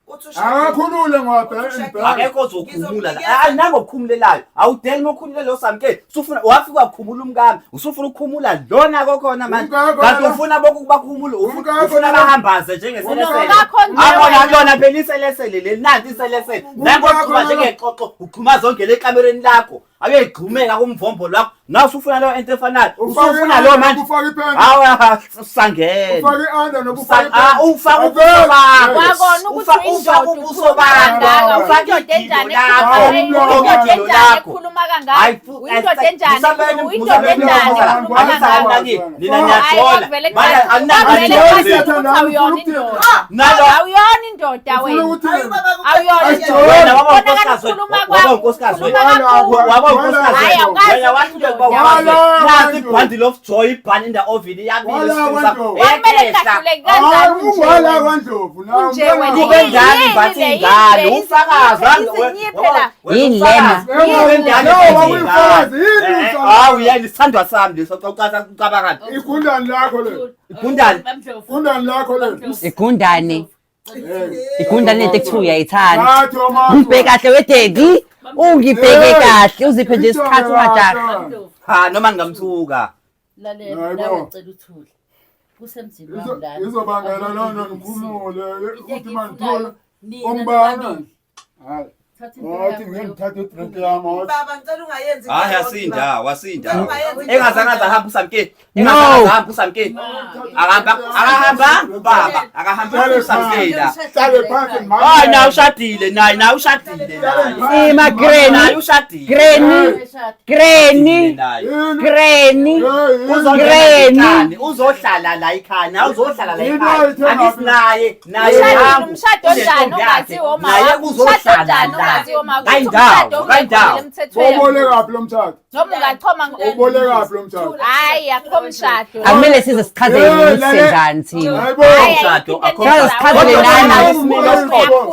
S3: Uthi ushadile.
S6: Akakhulule ngoba
S4: Akekho ozokhumula la. Hayi nangokukhumulelayo. Awudeli mokhulule lo samke. Usufuna wafika wakhumula umkami. Usufuna ukukhumula lona kokhona manje.
S6: Umkakho
S4: Kanti
S6: lona.
S4: ufuna bokubakhumula
S6: Umkakho
S4: ufuna
S6: lona.
S4: bahambaze njengeselesele.
S5: Umkakho nje
S4: Akona
S5: wena.
S4: lona phela iselesele leli nanti iselesele. Nango
S6: Umkakho
S4: uxhuma
S6: lona.
S4: njengexoxo uxhuma zonke le kamereni lakho. Ayoyigxumeka kumvombo lwakho. Nawe usufuna leyo into efanayo.
S6: Ufake
S4: Usufuna leyo manje.
S6: Ufake iphenti.
S4: Hawa usangene.
S6: Ufake i-under noba ufake
S4: Ah, ufake ubuso bakho.
S5: Wakona ukuthi
S4: Ufake
S5: uyindoda
S4: ubuso
S5: ukhuluma
S4: bakho.
S5: kangaka,
S4: Ufake
S5: uyindoda
S4: igido
S5: enjani
S4: lakho.
S5: ekhuluma
S4: Ufake
S5: uyindoda
S4: igido
S5: enjani
S4: lakho.
S5: ekhuluma kangaka
S4: Hayi,
S5: uyindoda enjani uyindoda enjani ekhuluma kangaka
S4: Nina
S5: Hayi,
S4: niyajola.
S5: kwavele
S4: Manje
S5: kwavele
S4: aninangane.
S5: kwacaca ukuthi awuyona indoda
S4: Nalo
S5: awuyona indoda
S6: Ufuna
S5: wena
S6: ukuthi
S3: Hayi baba
S5: Awuyona
S6: Ayijoli.
S4: Wena waba
S5: Bonakala
S4: unkosikazi wena.
S5: ukukhuluma
S4: Waba
S5: kwakho,
S4: unkosikazi wena.
S5: ukhuluma kakhulu.
S4: Waba unkosikazi
S5: Hayi,
S4: wena.
S5: awukazi
S4: Wena wathi
S5: indoda.
S4: ukuba unkosikazi wena.
S6: Wala,
S4: Nazi
S6: wandlo.
S4: ibundle of joy ibhan in the oven iyabila
S6: Wala,
S4: isifo sakho.
S6: wandlo.
S5: Kwakumele
S4: Ekhehla.
S5: kungahluleki
S6: Hayi,
S5: kanjani unje
S6: ungwala
S5: wena?
S6: kwaNdlovu. Na,
S5: Unje wena.
S6: umntwana-
S4: Kube njani
S5: Yini
S4: bathi
S5: le,
S4: ingane
S5: yini le,
S4: ufakazi
S5: izinyiphe la.
S1: Yini lena?
S6: No, wawuyifakazi, yini ufakazi?
S4: Hawu yena isithandwa sami leso ucabangani
S6: Igundane lakho lelo.
S4: Igundane.
S6: Igundane lakho lelo.
S1: Igundane.
S6: Eh.
S1: Igundane lento ekuthiwa uyayithanda.
S6: Thatha omama.
S1: Ungibheke kahle wedaddy. Ungibheke kahle uziphe nje isikhathi ungajahi.
S4: Ha noma ngingamthuka.
S2: Lalela,
S6: Hayi bo.
S2: nawe ngicela uthule. Kusemzini wami lana.
S6: Izobangela loo nto ngikhumule
S2: Into
S6: ukuthi
S2: engiyifunayo,
S6: mandithole
S2: nina
S6: ombana.
S2: nobabili.
S6: Hayi.
S2: Thatha into
S6: Wathi
S2: yakho
S6: ngeke
S2: yo-
S6: ngithathe idrink yami wathi.
S3: Baba ngicela ungayenzi.
S4: Hayi wasinda, wasinda.
S3: Ungayenzi.
S4: Engazange aze ahambe uSamke.
S1: No.
S4: Engazange aze ahambe uSamke.
S2: Ma,
S4: Akahamba akahamba baba, akahamba uSamke la.
S6: Hlale phansi mama.
S4: Hayi naye ushadile naye, naye ushadile naye.
S1: Ima
S4: Naye
S1: granny.
S4: ushadile.
S1: Granny.
S2: eshada.
S1: Granny.
S4: Naye.
S1: Granny.
S4: Uzongena
S1: Granny.
S4: ngenkani, uzohlala la ekhaya, naye uzohlala la
S6: Yini
S4: ekhaya.
S6: oyithenga
S4: Angithi naye, naye
S5: Ushadile,
S4: nangu,
S5: umshado onjani
S4: unentombi yakhe.
S5: ongaziwa uma
S4: Naye
S5: wakho? Umshado
S4: kuzohlala
S5: onjani
S4: la.
S5: ongaziwa uma wakho?
S4: Kayindawo,
S5: Umshado
S4: kayindawo.
S5: ongekho emthethweni.
S6: Ubolekaphi lo mtshato?
S5: Noma ungachoma
S6: Ubolekaphi lo mtshato?
S5: Hayi, akukho mshado.
S1: Akumele size sichazele
S6: Eh,
S1: ukuthi
S6: lale-
S1: senjani thina.
S6: Hayi bo.
S5: Hayi,
S4: Umshado,
S5: ayikho into
S4: akukho
S1: Sichaze sichazele
S5: enjalo.
S1: nani.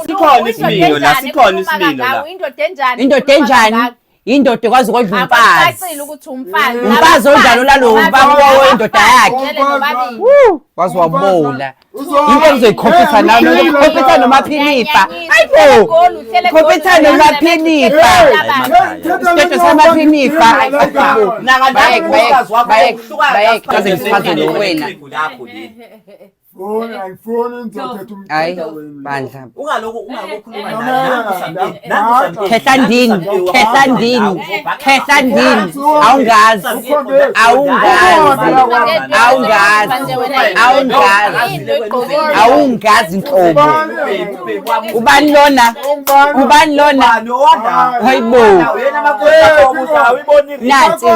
S4: Sikhona isimilo la, sikhona isimilo la.
S5: Indoda enjani?
S1: Indoda enjani? Indoda ekwazi ukondla umfazi.
S5: Akucacile ukuthi umfazi.
S1: Umfazi onjani olalo ubaba wendoda yakhe.
S5: Jele nobabili.
S1: Woo, waze wabola. Into engizoyikhompyutha nayo, ngizokhompyutha nomaphinifa. Hayibo. Khompyutha nomaphinifa. Isiteto samaphinifa.
S4: Naka
S1: Bayek,
S4: nawe
S1: bayek,
S4: unkosikazi wakho
S1: bayek,
S4: uhlukana
S1: bayek. Kaze ngichazele wena.
S4: lakho leli.
S6: Foni angifuni ngizothatha
S1: Hayi,
S6: umthetho wenu.
S1: bandla.
S4: Ungaloku ungakukhuluma
S6: Eh,
S4: naye nangu Samke, nangu Samke.
S1: Khehla ndini, khehla ndini, khehla ndini. Awungazi. Awungazi. Awungazi. Awungazi. Awungazi nhlobo. Ubani lona? Ubani lona? Hayibo. Nansi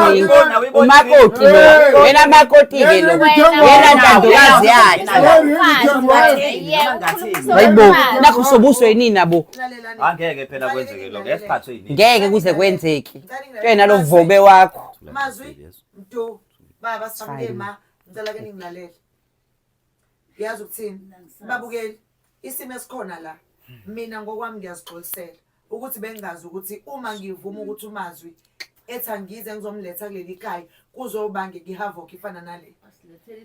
S1: umakoti lo. Wena makoti ke lo. Yena ntandokazi yakhe. Hayibo, nakho sobuswe yini nabo?
S4: Angeke phela kwenzeke lokho, esiphathwe yini?
S1: Ngeke kuze kwenzeke. Wena lo vobe wakho.
S3: Mazwi Mdu baba samke ma ngicela ke ningilalele. Yazi ukuthini? Babukeli isimo esikhona la. Mina ngokwami ngiyazixolisela ukuthi bengingazi ukuthi uma ngivuma ukuthi uMazwi ethi angize ngizomletha kuleli khaya kuzoba ngihavoc ifana nale.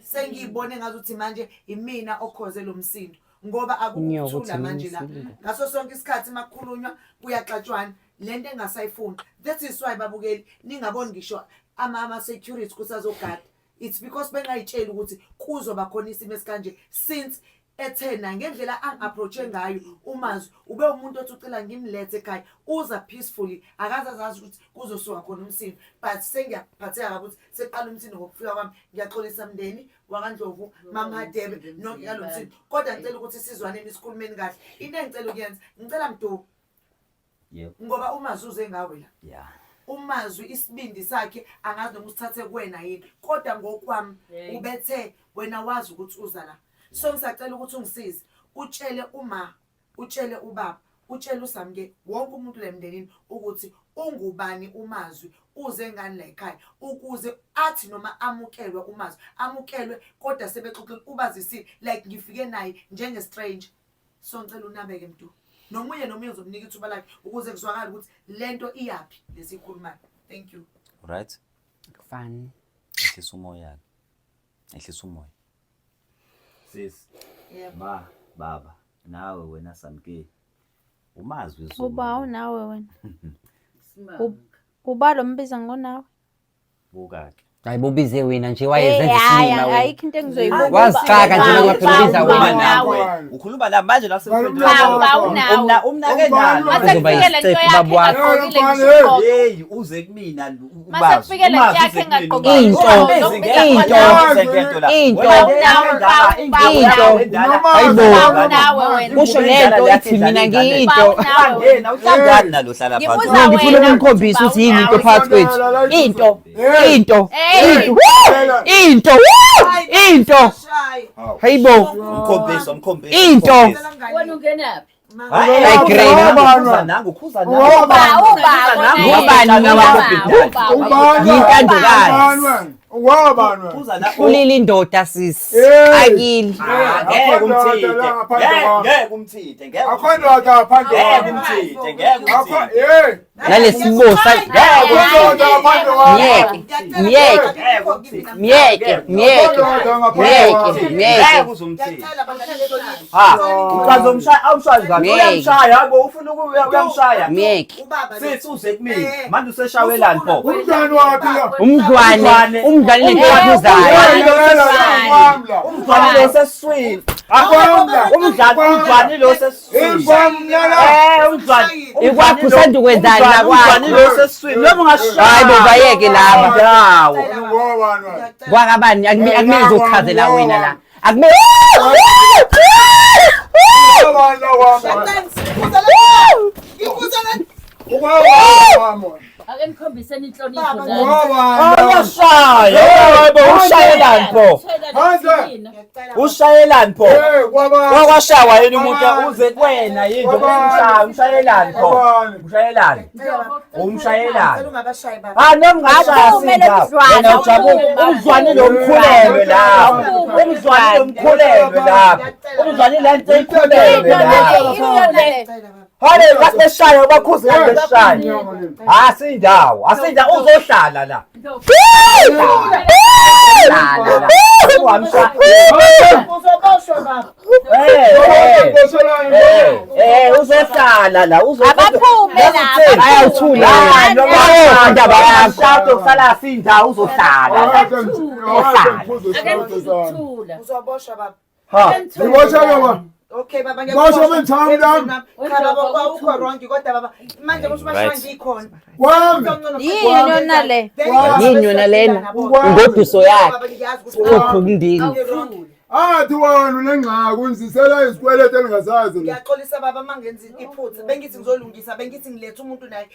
S3: Sengiyibone ngazuthi manje imina okhoze lo msindo ngoba
S1: Inyoka
S3: akukuthula
S1: uthi
S3: manje la.
S1: mina
S3: Ngaso sonke isikhathi makukhulunywa kuyaxatshwana lento engasayifuni. That is why babukeli ningaboni ngisho ama security kusazogada. It's because bengayitsheli ukuthi kuzoba khona isimo esikanje since ethena ngendlela angi-approach-e ngayo uMazwi ube umuntu othi ucela ngimlethe ekhaya uza peacefully akaze azazi ukuthi kuzosuka khona umsindo but sengiyaphatheka kabi ukuthi sekuqala umsindo ngokufika kwami. Ngiyaxolisa mndeni wakaNdlovu, Mamhadebe nonke ngalo msindo, kodwa ngicela ukuthi sizwaneni sikhulumeni kahle. Into engicela ukuyenza ngicela Mdu
S4: Yebo.
S3: ngoba uMazwi uze ngawe la.
S4: Yeah.
S3: uMazwi isibindi sakhe angazi noma usithathe kuwena yini kodwa ngokwami ubethe wena wazi ukuthi uza la. So ngisacela ukuthi ungisize utshele uma utshele ubaba utshele uSamke wonke umuntu lemndenini ukuthi ungubani uMazwi uze ngani la ekhaya ukuze athi noma amukelwe uMazwi amukelwe kodwa sebexoxile ubazisile like ngifike naye njenge stranger. So ngicela unabeke Mdu nomunye nomunye uzomnika ithuba lakhe ukuze kuzwakale ukuthi lento iyaphi lesikhulumayo. Thank you.
S4: Right?
S1: Fun.
S4: Ehlisa umoya. Ehlisa umoya. Sis.
S3: Yebo.
S4: Ma, baba, nawe wena Samke. Umazwi Zuma.
S5: Uba unawe wena.
S2: Simanga.
S5: Uba lo mbiza ngonawe.
S4: Buka ke.
S1: Hayi bobize wena nje wayezenza
S5: Hayi,
S1: isilima wena.
S5: ayikho into engizoyibuka.
S1: Wazixaka nje
S5: Uba-
S1: ngoba phela ubiza
S5: uba
S1: wena.
S5: unawe.
S4: Ukhuluma la manje la
S5: Uba unawe.
S4: Umna umnake nalo.
S5: Mase
S1: Uzoba
S5: kufike le nto
S1: yisicephu
S5: yakhe
S1: baba wakho.
S5: engagqokile ngisho ugqoke.
S4: Hey, uze kumina
S5: Mase kufike le nto yakhe engagqokile
S1: Into, into, into, into. Hayibo.
S5: Unawe wena.
S1: Usho lento ithi mina ngiyinto.
S4: Ungena uhlangani nalo hlala phansi.
S5: Ngibuza
S1: Ngifuna
S5: wena
S1: ukumkhombisa ukuthi yini into phakathi kwethu. Into, into,
S5: Hey.
S1: into, woo! Into, woo! Into.
S3: Shayi.
S1: Hayibo.
S4: Umkhombisa, umkhombisa.
S1: Into.
S2: Wena ungenaphi?
S4: Hayi,
S1: Grey.
S4: Khuza nangu, khuza nangu.
S5: Uba uba
S1: Ngubani mina?
S6: Ubani?
S1: Ngiyintandokazi.
S6: Ubani wena? Ungwabani wena?
S4: Khuza nangu.
S1: Kulile indoda sisi.
S6: Hey.
S1: Akili.
S4: Ah, ngeke umthinte. Ngeke ngeke umthinte, ngeke.
S6: Akho ndoda ngaphandle
S4: Ngeke
S6: kwami.
S4: umthinte, ngeke
S6: Akho
S4: umthinte.
S6: hey,
S1: Nalesibosa.
S6: akho ndoda ngaphandle kwami.
S1: Myeke. Myeke.
S4: Ngeke umthinte.
S1: Myeke. Myeke.
S6: Akho ndoda ngaphandle
S1: Myeke.
S6: kwami.
S1: Myeke.
S4: Ngeke uzumthinte. Ha, uqaza umshaya, awumshayi kahle.
S1: Ngeke.
S4: Uyamshaya, hayibo ufuna uyamshaya.
S1: Myeke.
S4: Sithi uze kumina. Manje useshawelani pho?
S6: Umntwana waphi lo?
S1: Umdlwane, umdlwane lento ephuzayo.
S4: Umdlwane lo sesiswini. Umdlwane, umdlwane lo sesiswini. Eh, umdlwane.
S1: Ikwakho usanda ukwenzani la kwakho?
S4: Umdlwane lo sesiswini. Noma ungashaya.
S1: Hayi bo bayeke laba.
S4: Ndawo.
S1: Kwakabani akumele ngizokuchazela wena la. Akumele
S2: Ake nikhombiseni inhlonipho nani.
S4: Uyashaya. Hayibo ushayelani pho? Ushayelani pho? Wakwashawa yini umuntu uze kuwena yini umshaya umshayelani pho? Umshayelani. Umshayelani. Ah noma ungashaya
S5: Aphume lo
S4: sindawo.
S5: mdlwane,
S4: Wena ujabule.
S5: aphume.
S4: Umzwane lo mkhulelwe lapho. Umzwane lo mkhulelwe lapho. Umzwane le nto ikhulelwe lapho. Hale ngathi beshaya bakhuze ngathi beshaya. Asindawo, asindawo uzohlala la. Hlala la. Ungamshaya. Eh, eh, eh, uzohlala la, uzohlala.
S5: Abaphume la.
S1: Bayawuthula.
S4: Hayi, noma
S1: Bayofa indaba yakho.
S4: Shado kusala sindawo uzohlala la.
S2: Ake nikuthula.
S3: Uzoboshwa baba.
S4: Ha.
S6: Ngibosha baba.
S3: Okay baba
S6: Boshwa benthamu lami.
S3: Cha baba awukho wrong kodwa baba manje kusho
S4: Right.
S3: bashiwa ngikhona.
S6: Kwami.
S5: Yini yona le?
S1: Yini yona lena? Ingoduso yakhe. Uphukundini.
S6: Athi wena unengxaki unzisela izikweletu elingazazi la.
S3: Ngiyaxolisa baba mangenza iphutha bengithi ngizolungisa bengithi ngilethe umuntu naye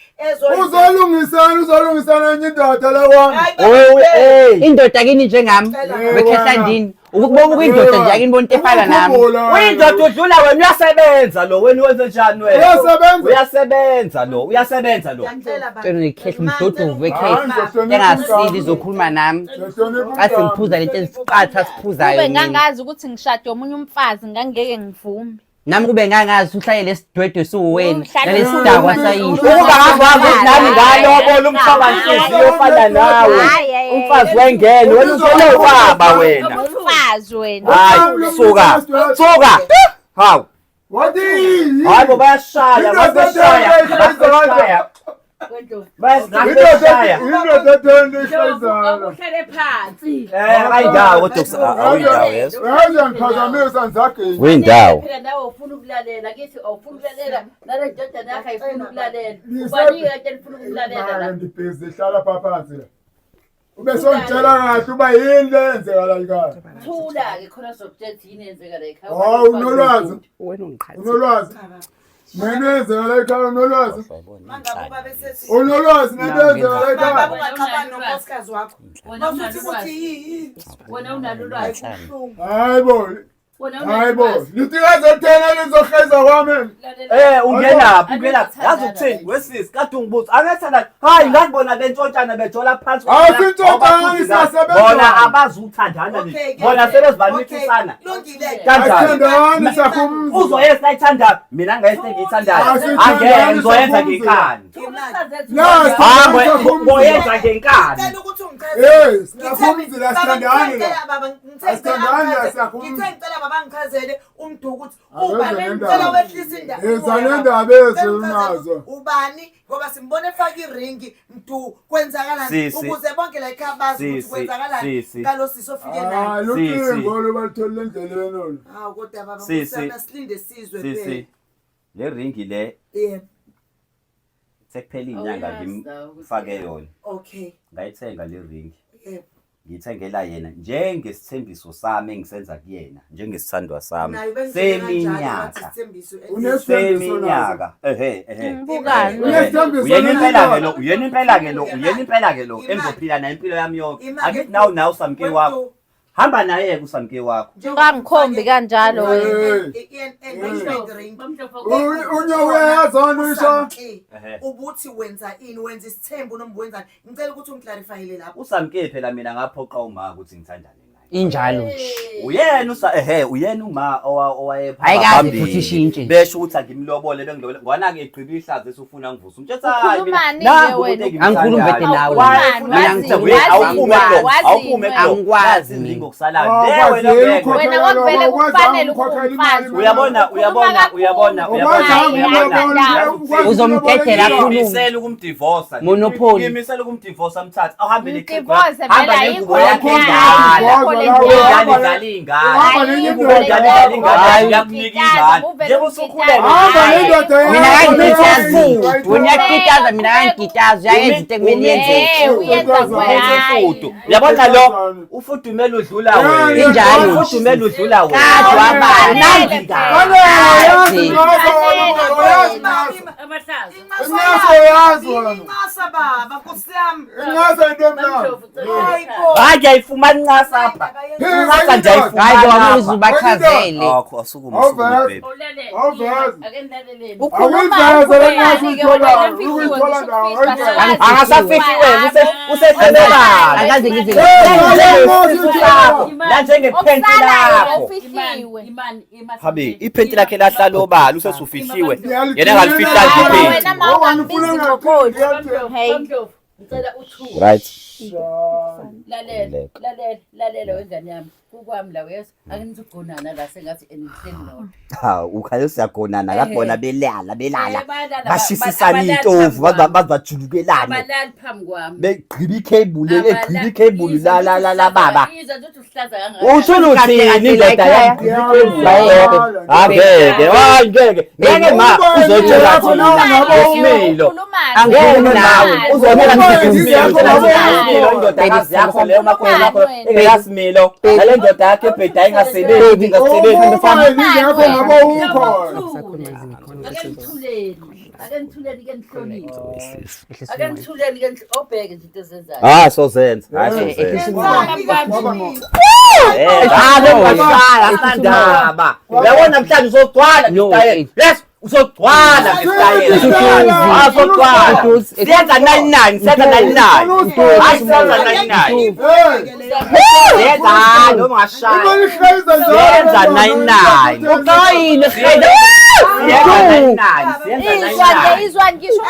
S6: Uzolungisana uzolungisana enye indoda la kwami.
S4: Oh, hey.
S1: Indoda kini njengami. Wekhehlandini. Ukubonga kwindoda nje akini bonto efana nami.
S4: Uyindoda udlula wena uyasebenza lo wena wenze njani wena?
S6: Uyasebenza.
S4: Uyasebenza lo, uyasebenza lo.
S1: Cela ngikhehla umdodovu wekhehla. Engasili izokhuluma nami. Athi ngiphuza lento esiqatha siphuzayo
S5: Kube
S1: mina.
S5: ngangazi ukuthi ngishade omunye umfazi ngangeke ngivume.
S1: Nami kube ngangazi uhlaye lesidwedwe siwuwena
S5: Uhlale
S1: nalesidakwa
S5: ukhuluma.
S1: sayihlo.
S4: Ukuba ngakwazi ukuthi nami ngalobola umhlobanhliziyo ofana nawe.
S5: Hayi, hayi,
S4: Umfazi wengene, wena uzole ubaba wena.
S5: Umfazi wena.
S4: Hayi, suka. Suka. Hawu.
S6: Wathi
S4: Hayi bo bayashaya, bayashaya. Bayashaya. Bayashaya.
S6: Indoda etheni ihlezana.
S2: Uhlale phansi.
S4: Eh, ayindawo kodwa awuyindawo yeso.
S6: Uyazi ngiphazamisa ngizagila.
S4: Uyindawo.
S2: Phela nawe ufuna ukulalela kithi awufuna ukulalela nale ndodana yakho ayifuni ukulalela. Ubani kade nifuna ukulalela la?
S6: Ngibhizi hlala pha phansi la. Ube songitshela kahle uba yini le yenzeka la ekhaya.
S2: Thula-ke khona sizokutshela ukuthi yini eyenzeka la ekhaya.
S6: Hawu unolwazi,
S1: Wena ungiqhathile.
S6: unolwazi. Mina yenzeka la ekhaya unolwazi. Unolwazi nento yenzeka la
S3: Baba
S6: ekhaya.
S3: ungaxabani nonkosikazi wakho.
S2: Wena
S3: Masuthi
S2: unalo
S3: kuthi
S2: ulwazi.
S3: yi
S2: Wena unalo ulwazi.
S6: Hayi bo,
S2: Wena
S6: hayi
S2: unalo
S6: bo.
S2: ulwazi.
S6: Litikaze ethena lizohleza kwami.
S4: Eh ungenaphi ungenaphi yazi ukuthini wesisi kade ungibuza angethanda hayi ngakubona bentshontshana bejola phansi
S6: Asintshontshanani, siyasebenza.
S4: bona abazuthandana nje bona sebezibamithisana kanjani
S6: Asithandani sakhumzi.
S4: uzoyenza ayithandayo mina ngayese ngiyithandayo
S6: Asithandani,
S4: angeke ngizoyenza
S6: sakhumzi.
S4: ngenkani
S6: La
S4: hayi
S6: sakhumzi.
S4: ngoyenza ngenkani
S3: Ngicela ukuthi
S6: Hey,
S3: ungichazele.
S6: siyakhumzi la sithandani la. Asithandani la, siyakhumzi.
S3: Ngithe ngicela baba ngichazele umdu ukuthi
S6: Aveze
S3: ubani
S6: nendaba.
S3: ngicela wehlisa indaba.
S6: Eza nendaba eziunazo.
S3: Ubani ngoba simbone efaka iringi mdu kwenzakalani
S4: Sisi.
S3: ukuze bonke la ekhaya bazi ukuthi
S4: Sisi,
S3: kwenzakalani
S4: sisi.
S3: ngalo sisi ofike naye.
S6: Hayi lucingo olubatholile endleleni olu.
S3: Hawu kodwa baba
S4: Sisi.
S3: kusana silinde sizwe
S4: sisi
S3: phela.
S4: le ringi le
S3: Yebo.
S4: sekuphela inyanga
S2: Awuyazi nawe ukuthi-
S4: ngimfake yona
S3: Okay.
S4: ngayithenga le ringi
S3: Yebo.
S4: ngiyithengela yena njengesithembiso sami engisenza kuyena njengesithandwa sami
S3: Naye bengitshela kanjalo wathi
S4: seminyaka
S3: isithembiso
S6: Unesithembiso naso.
S4: seminyaka ehe ehe
S5: Ngibukani.
S6: Unesithembiso
S4: uyena impela ke
S6: nalo.
S4: lo uyena impela ke lo uyena impela ke lo
S3: Imali.
S4: engizophila naye impilo yami yonke
S3: Imali.
S4: akithi nawe nawe usamke wakho
S3: Wemdu,
S4: Hamba naye kusamke wakho.
S5: Ungangikhombi kanjalo wena.
S6: Unyawo uyazana usho.
S3: Ubuthi wenza ini, wenza isithembu noma wenzani? Ngicela ukuthi ungiclarifyele lapho.
S4: Usamke phela mina ngaphoqa uma ukuthi ngithandane naye.
S1: Injalo nje.
S4: Uyena usa ehe uyena uma owayephamba
S1: Ayikaze
S4: phambili.
S1: futhi ishintshe nje.
S4: Besho ukuthi angimlobole bengilobole. Ngwana-ke egqiba ihlazo esufuna ngivuse. Umtshela hayi mina
S5: Ukhulumani-ke
S4: nangu
S5: wena?
S4: umuntu
S1: Angikhulumi vele nawe.
S4: Wayefuna
S1: Mina
S4: ngithe,
S1: ngikwazi,
S4: awuphume kulo,
S5: wazi
S4: awuphume kulo.
S1: Angikwazi
S4: Nazi
S1: mina.
S4: izilingo kusalayo. Le wena ngeke.
S5: Wena kwakuvele kukufanele ukuba umfazi.
S4: Uyabona, uyabona, uyabona, uyabona, uyabona.
S1: Uzomdedela akhulume.
S4: Ngimisela ukumdivosa.
S1: Monopoly.
S4: Ngimisela ukumdivosa mthathe. Awuhambe
S5: Mdivorce
S4: hamba
S5: vele
S4: nengubo
S5: ayikho
S4: yakhe
S5: le
S4: endala.
S5: ayikho le
S4: Ingane
S5: ndaba.
S4: idlala ingane.
S6: Hamba nenye
S4: Ingubo
S6: indoda.
S4: idlala ingane,
S1: Hayi.
S4: iyakunika ingane.
S5: Uvele
S4: Njengoba usukhulelwe.
S6: Hamba nendoda yakho.
S1: Mina
S6: Uyayithola.
S1: kangikitazi. Wena uyakitaza mina kangikitazi. Uyayenza into ekumele yenzeke.
S5: Eh, uyenza
S4: Ufudu.
S5: kuwe.
S4: Uyabona lo ufudumele udlula wena.
S1: Injalo.
S4: Ufudumele udlula wena.
S1: Kade wabala.
S5: Nansi
S6: Yazi yazi
S2: Abahlaza.
S6: Inqasa uyazi wena.
S3: Inqasa baba, Nkosi yami.
S6: Inqasa into emnandi.
S3: Hayi bo.
S4: Hayi ngiyayifumana incasa apha. Incasa ngiyayifumana.
S1: Hayi ngoba uze
S4: apha.
S1: ubachazele.
S4: Akho asukuma asukuma
S6: Awuveze.
S4: baby.
S6: Awuveze.
S2: Ake nilaleleni.
S5: Ukhuluma
S6: Awuyiveze le nqasa
S5: ukhulumani-ke wena
S6: uyitholayo.
S5: lefihliwe
S6: Uyithola
S5: ngisho
S6: ndawo.
S5: ukufihla siwazi.
S4: Angasafihliwe usehlelekala.
S1: Akaze ngize
S4: La njengephenti
S5: Okusalayo
S4: lakho.
S5: ofihliwe.
S2: Imani, imani.
S4: Habi, iphenti lakhe lahlala obala usesufihliwe. Yena engalifihlanga
S5: Hayi
S4: iphenti.
S5: wena ma ungambizi ngokhozi. Hey.
S2: Bamdlovu, ngicela uthule.
S4: Right.
S2: Lalela, lalela, lalela wengane yami. Kukwami la uyezwa. Ake nizogonana la sengathi enihleli nodwa.
S4: Ha, ukhale siyagonana lapho belala belala.
S2: Eh, bayalala,
S4: Bashisisana
S2: abalali
S4: iy'tofu
S2: phambi kwami.
S4: bazajulukelane.
S2: Abalali phambi kwami.
S4: Begqiba ikhebuli, begqiba ikhebuli la la la la baba.
S2: Izwa nje ukuthi uhlaza kangaka.
S4: Uthula uthini indoda yami? Angeke, hayi ngeke. Ngeke ma uzotshela thina isimilo.
S1: Angikhulumi nawe.
S4: Uzobona
S6: Uthini?
S4: isimilo indodakazi yakho leyo makhono lakho engeyasimilo. Nale ndoda yakho ebheda ingasebenzi ingasebenzi.
S6: Uma ingekho ngabe ukhona.
S2: Ake nithuleni. Ake nithuleni ke nihloniphe. Ake nithuleni ke obheke nje into ezenzayo.
S4: Ah sozenza, hayi sozenza.
S6: Ngoba
S4: Eh, hayi ungashaya asinandaba. Uyabona namhlanje uzogcwala ngesitayela. Yes, uzogcwala ngesitayela. Ah, uzogcwala. Siyenza 99, siyenza 99. Hayi siyenza 99.
S6: Hey!
S4: Siyenza hayi noma ungashaya.
S6: Imali ihlayiza njalo.
S4: Siyenza 99.
S1: Uqayile
S4: Siyenza 99, siyenza
S5: Izwa nje
S4: 99.
S5: izwa ngisho.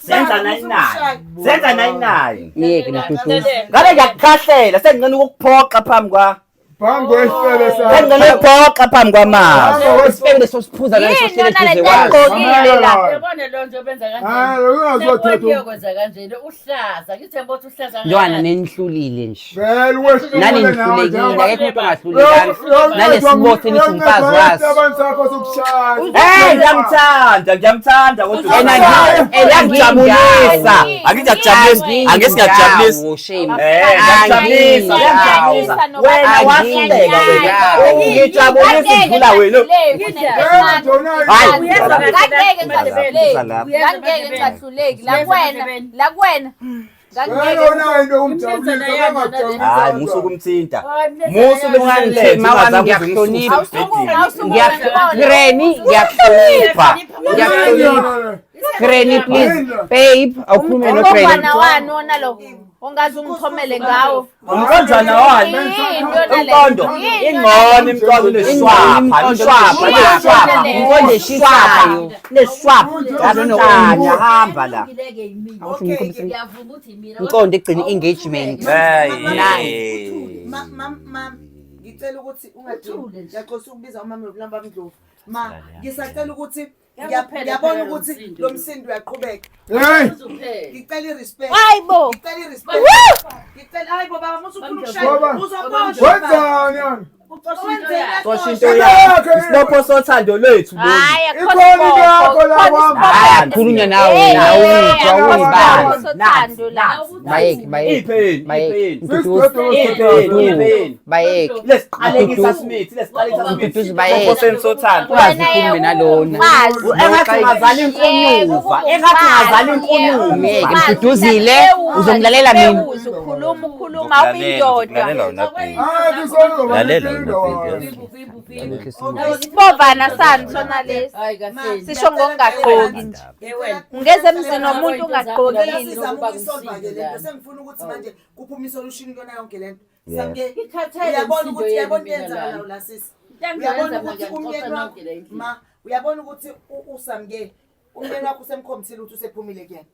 S4: Siyenza 99. Siyenza 99.
S1: Yeke Ntutu.
S4: Ngabe ngiyakukhahlela sengincane ukukuphoqa phambi kwa.
S6: Phambi kwesifebe sakho.
S4: Sengincane ukuphoqa phambi kwamazi.
S6: Phambi kwesifebe.
S1: Isifebe sosiphuza la
S5: Yini
S1: sohlele
S5: yona le
S1: eduze
S5: nto
S1: kwaso.
S5: egqokile la?
S2: Uyabona lo nje obenza
S6: Hayi,
S2: kanjena.
S6: ungazothetha.
S2: Uyokwenza kanjena uhlaza. Ngithemba ukuthi uhlaza
S1: Ntwana nenihlulile nje.
S6: Vele wehlule
S1: Nani
S6: nawe
S1: nihlulekile
S6: njengoba-
S1: akekho umuntu ongahlulekanga. Nalesibotho enithi umfazi waso.
S6: Isabani sakho sokushaya.
S4: Hey, ngiyamthanda, ngiyamthanda kodwa
S1: Ena
S4: ngiyamjabulisa. Angijabulisa, angeke singajabulisa.
S1: Shame.
S4: Eh, ngiyajabulisa, ngiyajabulisa. Wena wahluleka wena. Ngijabulisa udlula wena. Hayi,
S5: Ngangeke ngingahluleki.
S4: Lapha.
S5: Ngangeke ngingahluleki. La kuwena, la kuwena.
S6: Vele unayo into yokumjabulisa, bangakujabulisa.
S4: Hayi, musu ukumthinta. Musu
S1: Ungangithi, ma wami ngiyakuhlonipha. Granny, ngiyakuhlonipha. Ngiyakuhlonipha. Granny please. Babe, awukhulume no Granny.
S5: Umqondwana wani wona lo? Ongaze ungithomele ngawo.
S4: Umqondwana wani?
S5: Yini yona le?
S4: Umqondo.
S5: Yini yona
S4: Ingcono imqondo neswapha, ishwapha, neswapha.
S1: Umqondo eshisayo.
S4: Neswapha. Yahlanya hamba la.
S2: Ngiyavuma ukuthi yimina.
S1: Umqondo egcina engagement.
S4: Hey.
S3: Ma ma ma ngicela ukuthi ungadini.
S2: Uthule nje.
S3: Ngiyaxolisa ukubiza umama Lamba Mdlovu. Ma ngisacela ukuthi
S2: Yakuphela
S3: ngiyabona
S2: phela
S3: ukuthi
S2: lo msindo.
S3: lo msindo uyaqhubeka.
S6: Hey!
S2: Uzuphela.
S3: Ngicela i-respect.
S5: Hayi bo.
S3: Ngicela i-respect. Ngicela hayi bo baba musu ufuna ukushaya
S6: Baba.
S3: uzoboshwa.
S6: Wenzani yani?
S4: Xosha into yakho. Isilopho sothando lwethu lolu.
S5: Hayi, akukho
S6: Ikhona into yakho la
S5: sibopho.
S6: kwami.
S1: Hayi, khulunywa nawe wena, awuyizwa, awuyibani.
S5: Sothando la.
S1: Bayeke, bayeke.
S4: Ipheni,
S1: Bayeke.
S4: ipheni.
S1: Mduduzi.
S4: Ipheni, ipheni.
S1: Bayeke.
S4: Lesiqalekisa Smith, lesiqalekisa Smith.
S1: Mduduzi bayeke.
S4: Isibopho senu sothando.
S1: Ungaze ukhulume nalona.
S5: Mfazi.
S4: Engathi ungazala inkunyuva, engathi ungazala inkunyuva.
S1: Myeke, Mduduzile, uzomlalela mina.
S5: Ukhuluma ukhuluma uyindoda.
S7: Lalela wena baby.
S6: Hayi kusozoba
S7: Lalela wena
S6: nenkinga.
S7: baby.
S5: Isibovana sani sona lesi.
S2: Hayi kahle.
S5: Sisho ngokungagqoki nje. Ungeze emzini womuntu ungagqokile.
S3: Sizama ukuyisolva ke lento sengifuna ukuthi manje kuphume isolution kuyona yonke lento.
S4: Yeah.
S3: Samke
S2: Ikhathele
S3: uyabona
S2: imisindo
S3: ukuthi
S2: yenu
S3: uyabona
S2: mina
S3: iyenzakalayo
S2: lana.
S3: la sisi.
S2: Into
S3: Uyabona
S2: engiyenza
S3: ukuthi
S2: mina
S3: umyeni
S2: ngixoxa
S3: wakho
S2: nonke la endlini.
S3: ma uyabona ukuthi uSamke umyeni wakho usemkhombisile ukuthi usephumile kuyena.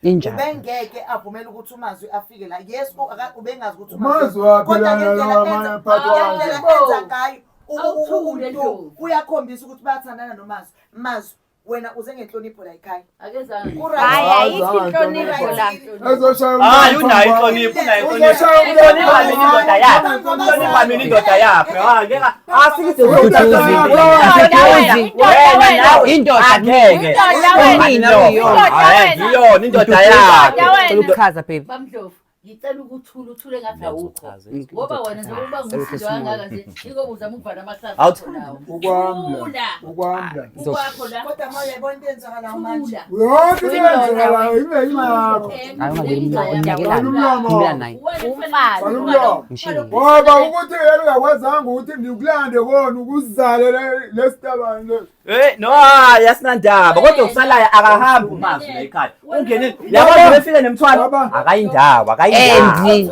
S1: Injalo.
S3: Ubengeke avumele ukuthi uMazwi afike la. Yes, ubengazi ukuthi
S6: Umazwi wakhe
S3: Kodwa
S6: lana
S3: ngendlela
S6: lawa amanye aphathwa
S3: ngendlela
S6: kanje.
S3: enza ngayo
S2: Awuthule
S3: umuntu
S2: Ndlovu.
S3: uyakhombisa ukuthi bayathandana noMazwi. Mazwi wena uze ngenhlonipho la ekhaya.
S2: Akezange.
S5: Hayi, ayikho inhlonipho la.
S6: Ezoshaya
S4: Hayi
S6: umntwana
S4: unayo
S6: phambi
S4: inhlonipho, unayo
S6: kwakho.
S4: inhlonipho.
S6: Uzoshaya
S4: Inhlonipha
S6: umntwana
S4: mina indoda yakhe. Inhlonipha mina indoda yakhe. Hayi ngeke asikize
S1: Mduduzi. Mduduzi.
S4: Wena nawe
S1: Indoda.
S4: angeke.
S5: Indoda wena.
S1: Mina uyona.
S4: Hayi ngiyona indoda yakhe.
S5: Indoda wena.
S1: Cela ukuchaza baby.
S2: Bamdlovu, ngicela ukuthula uthule ngathi awukho. Ngoba wena njengoba
S1: Cela
S2: ngumsindo kangaka nje, ingoba uzama ukuvala amahlazo
S4: Awuthi-
S2: nawo.
S6: Ukwamla.
S2: Thula.
S6: Ukwamla.
S2: Ukwakho la.
S3: Kodwa ma uyabona into eyenzakalayo manje.
S2: Thula.
S6: Yonke into eyenzakalayo ibe ingakho.
S1: Hayi ungaveli umnyakelana.
S6: Umlomo.
S1: Khulumela naye.
S5: Umfazi.
S6: Umlomo.
S1: Mshiye.
S6: Ngoba ukuthi yena ungakwazanga ukuthi ngikulande kona ukuzale lesitabane lesi.
S4: Eh no hayi asinandaba kodwa kusalayo akahambi uMazwi la ekhaya. Ungene yabona befike nemthwalo
S6: Baba.
S4: akayindawo akayindawo.
S1: Endi.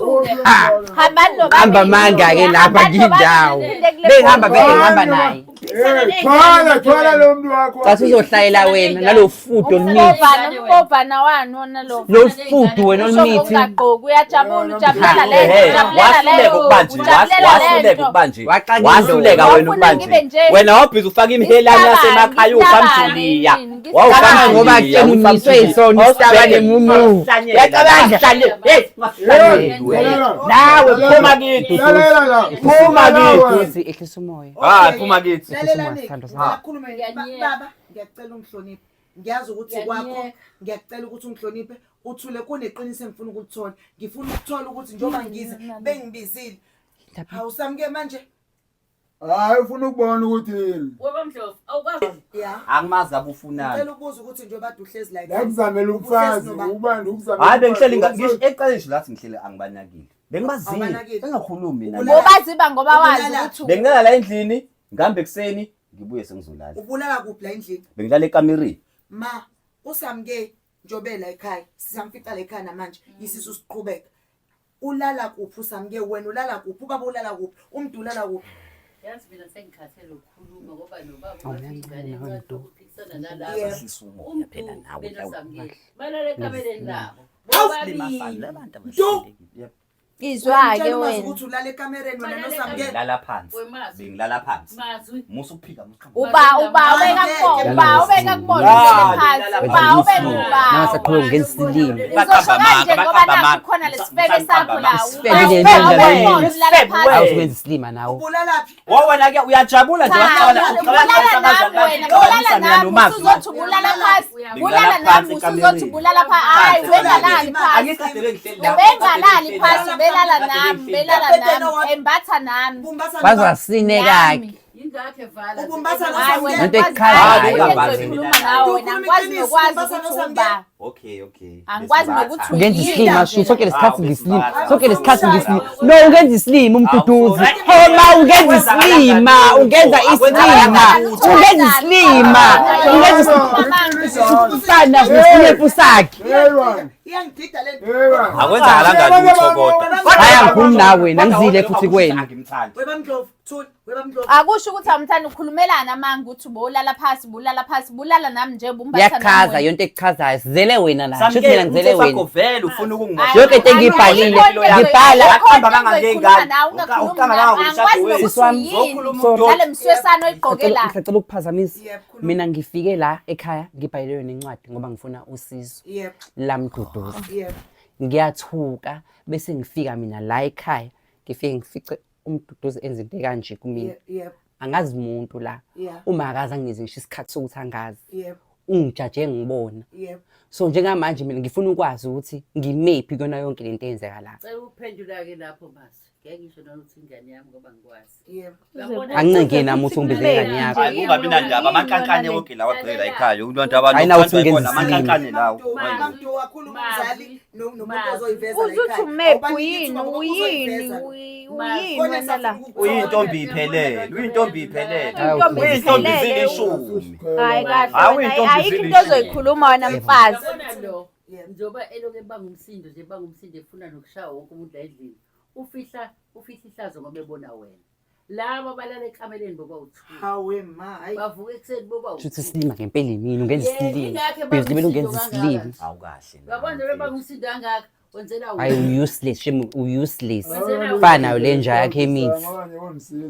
S5: Hambani nobabili.
S1: Hamba manga ke lapha
S5: Hambani
S1: kindawo.
S5: nobabili kule
S1: Behamba
S5: bhodi.
S1: beke ngihamba naye.
S6: Eh, thwala thwala lo muntu wakho.
S1: Cathi uzohlayela wena nalo fudo olumithi.
S5: Umbovana, umbovana wani wona lo.
S1: Lo fudu wena
S5: Usho
S1: olumithi.
S5: ngokungagqoki uyajabula ujabulela
S4: Eh,
S5: lento ujabulela
S4: wahluleka
S5: leyo
S4: ukuba nje
S5: ujabulela
S4: wahluleka
S5: lento.
S4: ukuba nje
S1: Waxaka indoda.
S4: wahluleka wena ukuba
S5: Wafuna ngibe
S4: nje
S5: nje.
S4: wena wabhizi ufaka imihelane yasemakhaya
S5: Ngihlabane
S4: uFamjuliya
S5: yini,
S1: Cabanga ngoba kutshengiswe yisona isitabane mumu. Uyacabanga?
S4: Hey nawe phuma kithi
S6: Lalela la.
S4: Phuma kithi.
S1: Mduduzi ehlisa umoya.
S4: Ah phuma kithi
S3: Lalelani,
S1: Sithando sami.
S3: ngicela ukukhuluma
S2: Ngiyanyeka.
S3: baba, ngiyacela ungihloniphe. Ngiyazi ukuthi kwakho,
S2: Ngiyanyeka.
S3: ngiyacela ukuthi ungihloniphe, uthule kuneqiniso engifuna ukulithola. Ngifuna ukuthola ukuthi njengoba ngize bengibizile. Awusamke manje?
S6: Hayi ufuna ukubona ukuthi yini.
S2: Webamdlovu, awukwazi.
S3: Ya.
S4: Angimazi abufunani
S3: Ngicela ukubuza ukuthi njengoba kade uhlezi la
S6: La
S3: ekhaya.
S6: kuzamela umfazi ubani ukuzamela.
S4: Hayi bengihleli ngisho ecaleni nje lathi ngihleli angibanakile bengibazile
S3: Awubanakile.
S4: bengakhulumi mina
S3: Ubulala-
S5: Ngobaziba ngoba wazi
S3: Ubulala-
S5: ukuthi
S4: bengilala la endlini ngihambe ekuseni ngibuye sengizolala
S3: Ubulala kuphi la endlini?
S4: bengilala ekamereni
S3: Ma, usamke njobe la ekhaya, sisamfica la ekhaya namanje, isisu siqhubeka. Ulala kuphi usamke wena ulala kuphi? Ubaba ulala kuphi? Umntu ulala kuphi?
S2: Yazi mina sengikhathele ukukhuluma ngoba nobaba
S1: Awu,
S2: wathi ingane
S1: uyancane
S2: encane
S1: Mdu.
S2: uphikisana nalaba.
S3: Yebo.
S4: Hlisa umoya phela nawe
S2: Umntu benosamkeli. Balala ekamereni labo. Bobabili.
S4: Yebo.
S5: izwa-ke
S3: Uyamtshela umazi
S5: wena.
S3: ukuthi ulala ekamereni wena nosamke.
S4: Bengilala phansi
S2: Wemazwi.
S4: bengilala phansi
S2: Mazwi.
S4: musa ukuphika musa
S5: Uba uba ubeka kubona uba ubeka kubona
S4: Ah,
S5: uhleli phansi uba ubeka uba.
S1: Nawe saqhubeka ngesilima.
S5: Uzosho kanje ngoba nakho khona lesifebe sakho la.
S1: Isifebe
S5: Uba
S1: le
S5: ubeka
S1: nto
S5: kubona
S1: le.
S5: ulala phansi.
S1: Awusukenza isilima nawe.
S3: Ubulalaphi?
S4: Wena ke uyajabula nje
S5: Cha,
S4: waqala
S5: ubulala nami wena, bulala nami usuzothi ubulala phansi, bulala nami usuzothi ubulala phansi. Hayi, ubengalali phansi. Ubengalali phansi, ubelala nami, belala nami, embatha nami.
S3: Bumbasa
S1: Bazasineka-ke.
S2: Yingakho evala.
S3: Ubumbatha
S5: Hayi wena
S1: Lento
S5: angikwazi
S1: echazayo.
S5: nawe ngizoyikhuluma nawe wena, angikwazi nokwazi ukuthi uba.
S4: Okay okay.
S5: Angikwazi nokuthi
S1: Ungenza
S5: uyini.
S1: isilima shu sonke lesikhathi ngisilima.
S4: Awu,
S1: Sonke lesikhathi ngisilima. No ungenza isilima umduduzi. Homa ungenza isilima, ungenza isilima. Ungenza isilima. Ungenza isilima. Sana nesilepu sakhe.
S6: Hey wena.
S3: Iyangidida le nto.
S6: Hey wena.
S7: Akwenzakalanga lutho kodwa.
S1: Hayi angikhulumi nawe wena, ngizile futhi kuwena.
S4: Angimthandi.
S3: Webamdlovu, thula, webamdlovu.
S5: Akusho ukuthi awumthandi ukhulumelana amanga ukuthi ubulala phansi, bulala phansi, bulala nami nje bumbatha nami.
S1: Yachaza
S5: wena.
S1: yonke ekuchazayo. Sizele wena la. Shuthi
S4: Samke
S1: mina ngizele
S4: umthetho wakho
S1: wena.
S4: vele ufuna ukungimosha.
S1: Yonke into engiyibhalile, ngibhala
S4: Waqamba amanga ngey'ngane.
S5: Ungakhuluma
S4: Uqamba amanga
S5: angikwazi
S4: ngomshado wenu.
S1: Sisi wami,
S5: nokuthi uyini.
S4: Uzokhuluma
S1: Sorry.
S4: udoti.
S5: Nale mswesana oyigqoke la.
S1: Ngisacela ukuphazamisa.
S3: Yebo, khuluma.
S1: Mina ngifike la ekhaya ngibhalelwe nencwadi ngoba ngifuna usizo
S3: Yebo,
S1: lamduduzi.
S3: yebo.
S1: Ngiyathuka bese ngifika mina la ekhaya ngifike ngifice uMduduzi enze into ekanje kumina.
S3: Yebo.
S1: Angazi muntu la.
S3: Yeah.
S1: Uma akaze anginikeze ngisho isikhathi sokuthi angazi.
S3: Yebo.
S1: Ungijaje ngibona.
S3: Yebo.
S1: So njengamanje mina ngifuna ukwazi ukuthi ngimephi kuyona yonke lento eyenzeka la.
S2: Cela ukuphendula-ke lapho Mazwi. Ngeke ngisho noma uthi ingane yami ngoba ngikwazi.
S3: Yebo.
S2: Uyabona-
S1: Angincengeni nami uthi ungibize ingane yakho.
S7: Hayi kungabi nandaba amankankane wonke lawa agcwele la ekhaya. Umuntu abantu
S1: Hayi, nawe uthi ungenza isilima.
S7: amankankane lawo.
S3: Mamdu wakhuluma umzali nomuntu ozoyiveza la
S5: Uze uthi
S3: ekhaya.
S5: umephi
S3: Awubaniki
S5: uyini
S3: ithuba ngoba
S5: uyini
S3: uzoyiveza.
S5: uyini
S3: Khona
S5: wena la.
S3: esafuna ukukuthola.
S7: Uyintombi iphelele, uyintombi iphelele.
S1: Hayi,
S7: Uyintombi
S5: iphelele.
S7: zilishumi.
S5: Hayi kahle
S7: Hawu,
S5: wena,
S7: intombi
S5: ayikho into
S7: zilishumi.
S5: ozoyikhuluma wena mfazi.
S2: Uyabona lo
S3: Yebo.
S2: njengoba elokhu ebanga umsindo nje ebanga umsindo efuna nokushaya wonke umuntu la endlini ufihla ufihla ihlazo ngoba ebona wena laba abalala ekameleni bobawu-two
S3: Hawe ma, hayi.
S2: bavuka ekuseni
S1: Shuthi
S2: bobawu-two
S1: isilima ngempela yimina ungenza
S2: Yeah,
S1: isilima.
S2: ingakho
S1: Bheki limele
S2: ebanga
S1: ungenza
S2: umsindo
S1: isilima.
S2: kangaka.
S7: Awukahle.
S2: uyabona njengoba ebanga umsindo kangaka wenzela
S1: Hayi
S2: wena
S1: useless shame useless.
S2: Wenzela
S1: Fana nayo le nja yakhe emithi.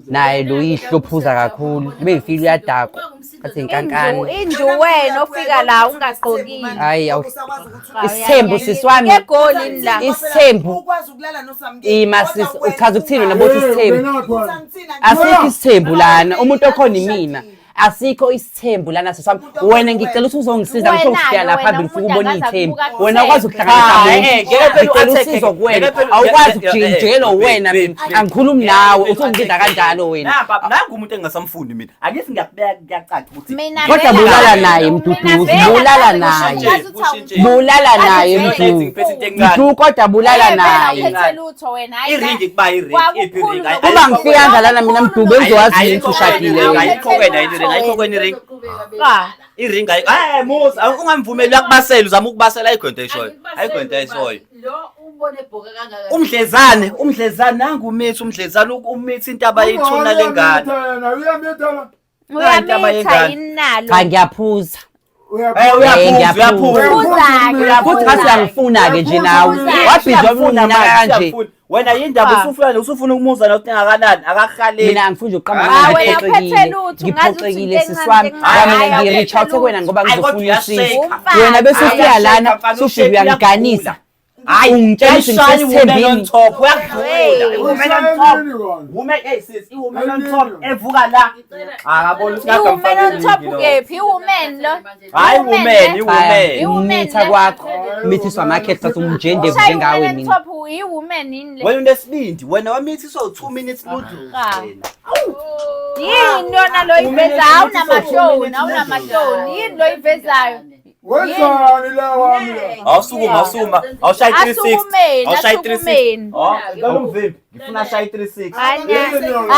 S1: Naye lo yihlo ophuza kakhulu. Bengifile uyadakwa. Athi inkankane.
S5: Inju wena ofika la ungagqokile.
S1: Hayi, awu-
S3: Usakwazi ukuthi
S1: Isithembu sisi wami.
S5: Egoli la.
S1: Isithembu.
S3: ukwazi ukulala noSamkelo.
S1: Ima
S3: Kodwa
S1: sisi
S3: wena
S1: uchaza ukuthini wena
S3: ungazi.
S1: bothi isithembu.
S3: Ukuthi angithini,
S1: Asikho isithembu lana. Umuntu okhona
S3: Ushadile.
S1: imina. Asikho isithembu lana sisi wami. Wena ngicela ukuthi uzongisiza ngisho
S5: Wena-ke
S1: ukufika la
S5: wena,
S1: phambili ufike
S5: umuntu
S1: ubone
S5: angaze
S1: ithembu.
S5: akubuka
S1: Wena ukwazi
S5: akuthembe.
S1: ukuhlanganisa
S7: Ah,
S1: muntu.
S7: eh, ngeke phela
S1: Ngicela
S7: u-attack-e.
S1: usizo kuwena.
S7: Ngeke phela-
S1: Awukwazi
S7: eh, eh,
S1: ukujikela
S7: eh,
S1: wena
S7: eh,
S1: mina. Angikhulumi nawe. Usungibiza kanjalo wena.
S4: Napa nangu umuntu engingasamfundi mina. Akithi ngiyakubeka kuyacaca ukuthi
S5: Mina
S1: Kodwa
S5: vele
S1: bulala
S5: angazi.
S1: naye
S5: Mina
S1: Mduduzi,
S5: vele
S1: bulala
S5: angazi
S1: naye.
S5: ngisho ungazi uthi
S7: Ushintshe.
S1: Bulala naye
S5: Angazi
S1: Mdu.
S7: Ngiphethe into encane.
S1: Mdu kodwa bulala
S5: Eh, vele
S1: naye.
S5: awuphethe lutho wena hayi la.
S4: iringi kuba iringi iphi
S5: Kwakukhulu
S4: iringi.
S5: lokhu.
S1: Uma ngifika kanjalana mina Mdu bengizowazi yini ukuthi ushadile wena.
S4: Ayikho kwena iringi, ayikho kwena iringi.
S5: Ah.
S4: Iringi ayikho. Eh Musa, ungamvumeli uyakubasela, uzama ukubasela ayikho into ayishoyo. Ayikho into ayishoyo.
S2: lo umbone ebhoka kangaka
S4: Umdlezane, umdlezane nangu umithi umdlezane umithi intaba yethuna lengane.
S6: Uyamitha la.
S4: Intaba
S5: Uyamitha
S4: yengane.
S5: yini nalo?
S1: Cha ngiyaphuza.
S4: Eh uyaphuza, uyaphuza.
S5: Uphuza-ke,
S1: Futhi ngathi uyangifuna-ke nje nawe. Wabhizwa
S4: Uyafuna
S1: unina
S4: manje,
S1: kanje.
S4: uyafuna. Wena yindaba usufuna usufuna ukumuza nokuthi engakanani akakuhaleli.
S1: Mina angifuni nje ukuqamba
S5: Ah,
S1: amanga,
S5: wena
S1: ngiphoxekile.
S5: uphethe lutho, ungazi ukuthi
S1: Ngiphoxekile
S5: into
S1: sisi
S5: encane,
S1: wami.
S5: into encane.
S1: Ngoba mina
S5: Hayi,
S1: ngi-reach out
S5: awuphethe
S1: kuwena ngoba
S4: Hayi, kodwa
S1: ngizofuna usizo.
S4: uyashake.
S5: Umfazi.
S1: Wena bese ufika
S4: Uyashake,
S1: lana
S4: mfana,
S1: sufika
S4: ushake,
S1: uyangiganisa.
S4: Hayi,
S1: Ungitshela ukuthi
S4: uyayishaya i-woman on
S1: ngisesithembini.
S4: top, uyakuvula.
S5: Hey.
S4: I-woman on top. Woman, hey sis, i-woman on top evuka la. Akabona ukuthi
S5: I-woman on top ukephi? I-woman lo.
S4: Hayi
S5: I-woman
S4: woman,
S5: le.
S4: i-woman.
S5: I-woman
S1: Mitha
S5: le.
S1: kwakho. Mithiswa amakhehle thatha umjendevu
S5: Ushaya
S1: njengawe
S5: i-woman on
S1: mina.
S5: top i-woman yini le?
S4: Wena unesibindi, wena wamithiswa u2 minutes noodles.
S5: Ah.
S4: Wena.
S5: Yini yona lo ivezayo? Awunamahloni, awunamahloni. Yini lo ivezayo?
S6: Wenzani la wami la?
S4: Awusukuma, awusukuma. Awushayi 360.
S5: Asukumeni,
S4: Awushayi 360.
S5: asukumeni.
S4: Oh, ngicela umvimbi. Ngifuna ashaye 360.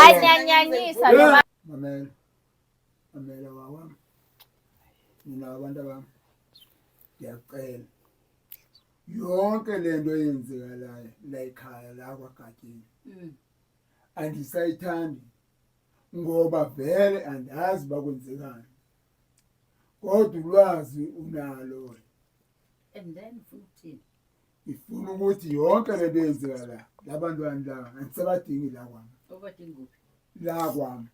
S5: Anyanyanyisa lo
S6: Mamela. Mamela wawami. Mina abantu abami. Ngiyacela. Yonke lento eyenzekalayo la ekhaya la kwaGatsheni. Andisayithandi ngoba vele andazi bakwenzekani. Kodwa ulwazi unalo wena.
S2: and then ufuna ukuthini
S6: Ngifuna ukuthi yonke lento eyenzeka la labantwana la angisabadingi la kwami.
S2: obadinga kuphi
S6: La kwami.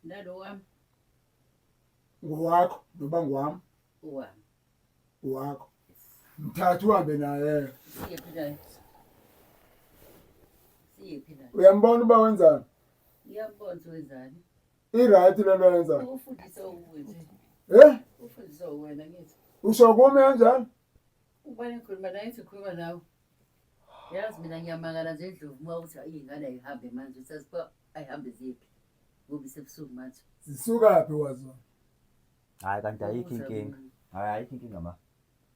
S2: nalo wami
S6: Ngowakho noba ngowami
S2: owami
S6: wakho. Mthatha uhambe naye.
S2: siyephi naye siyephi naye
S6: Uyambona uba wenzani?
S2: ngiyambona ukuthi wenzani
S6: I-right lento ayenzayo.
S2: ufundise uwenze
S6: Eh?
S2: ufundise wena ngithi
S6: Usho kumi kanjani?
S2: ubani ngikhuluma naye ngithi ngikhuluma nawe yazi mina ngiyamangala nje ndlovu uma uthi iy'ngane ayihambe manje uthi ayihambe ziyephi ngoba isebusuku manje
S6: Zisukaphi wazo?
S4: Hayi kanti ayikho inkinga. Hayi ayikho inkinga ma.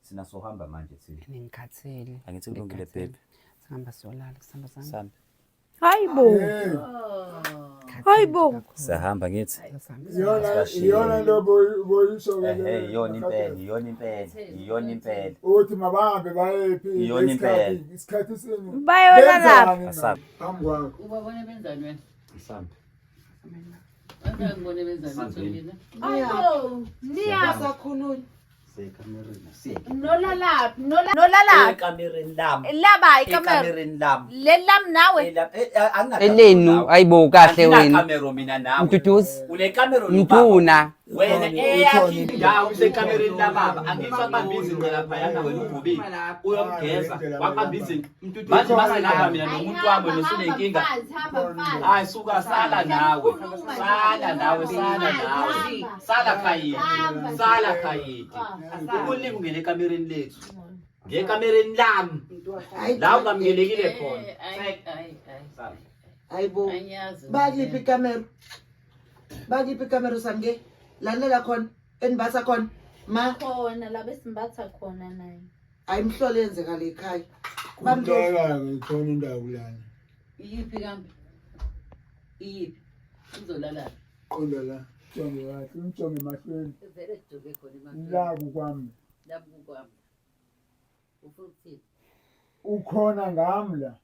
S4: Sina sohamba manje thina.
S1: Ngikhathele.
S4: Angithi kulungile baby.
S1: Sihamba siyolala, sihamba sami.
S4: Sambe.
S5: Hayi bo.
S6: Hey,
S5: Hayi bo.
S7: Siyahamba ngithi.
S6: iyona iyona into boyisho ke
S4: Ehhe iyona impela, iyona impela, iyona impela.
S6: Uthi mabahambe bayephi
S4: Iyona impela.
S6: isikhathi senu.
S5: Bayolala.
S6: Benzani na?
S7: Asambe.
S6: Phambi kwakho.
S2: ubabone benzani wena
S7: Asambe.
S2: Angeke ngibone benzani lutho mina
S5: Hayi bo. Niya
S3: Asakhulumi.
S4: Sekamereni, siye.
S5: nolalaphi? Nolalaphi?
S4: Ekamereni lami.
S5: Laba ikamera.
S4: Ekamereni lami.
S5: Leli lami nawe.
S1: Elenu ayibo kahle wena.
S4: Kamero mina nawe.
S1: Mduduzi.
S4: Unekamero
S1: Mduna.
S4: Wena eyakho indawo isekamereni lababa, angithi wakubamba izinqa laphayana wena ugobile. Uyomgeza, wakubamba izinqa. Manje maselapha mina nomuntu wami wena usunenkinga. Hayi suka sala nawe. Sala nawe, sala nawe. Sala khayidi. Sala khayidi. Ukulimi ungene ekamereni lethu. Ngekamereni lami. La ungamukelekile khona. Sala.
S3: Hayibo.
S2: Angiyazi.
S3: Bakiphi ikamero? Bakiphi ikamero Samke? Lalela khona enibasa khona. Ma,
S5: Khona la besimbatha khona naye.
S3: ayimhlole yenzeka le ekhaya. Bamdlovu.
S6: Kunteka-ke ikhona indawo kulana.
S2: Iyiphi kambe? Iyiphi? Uzolalaphi?
S6: Qonda la. Jonge kahle, umjonge emahlweni.
S2: Vele kujoke khona emahlweni.
S6: La kukwami.
S2: Lapho kukwami. Ufuna ukuthini?
S6: Ukhona ngami la.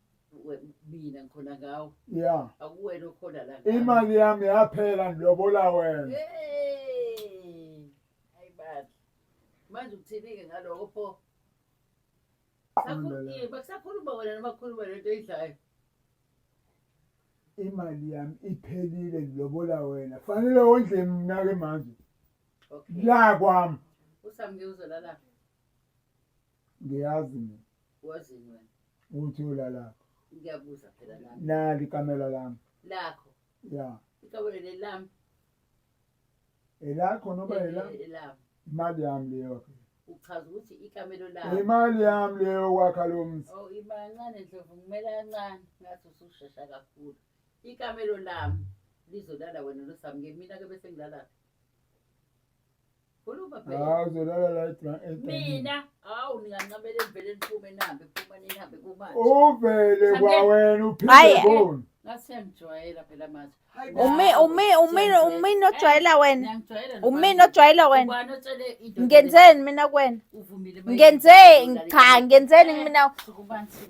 S2: Mina ngikhona ngawe.
S6: Ya.
S2: Akuwena okhona la. ngami.
S6: Imali yami yaphela ngilobola wena.
S2: Hey! Hayi bandla. Manje uthini-ke ngalokho pho?
S6: Qonda la.
S2: Bakusakhuluma wena noma khuluma lento oyidlayo.
S6: Imali yami iphelile ngilobola wena. Fanele wondle mina ke manje.
S2: Okay.
S6: La kwami.
S2: Usamke uzolalaphi?
S6: Ngiyazi mina
S2: Wazini wena?
S6: ukuthi ulalaphi.
S2: Ngiyabuza phela nami.
S6: Nali ikamela lami.
S2: Lakho.
S6: Ya.
S2: Ikamelo lelami.
S6: Elakho noba elami.
S2: Elami.
S6: Imali yami leyo.
S2: Uchaza ukuthi ikamelo lami.
S6: Imali yami leyo kwakha lo mzi.
S2: Oh, ima kancane Ndlovu, ngimela kancane. Ngathi usushesha kakhulu. Ikamelo lami lizolala wena noSamke, mina ke bese ngilala. Khuluma phela.
S6: Hawu uzolala la edra-
S2: Mina, hawu ningancamela nivele niphume nihambe, phuma nihambe kumanje.
S6: Uvele
S2: Samke.
S6: kwawena uphinde
S5: Hhayi.
S6: kuni.
S2: Ngathi siyangijwayela phela manje.
S5: Umi umi umi umini ojwayela wena.
S2: Ngiyangijwayela
S5: Umini ojwayela wena.
S2: Ubani otshele indoda
S5: Ngenzeni mina kuwena?
S2: Uvumile
S5: Ngenze cha ngenzeni mina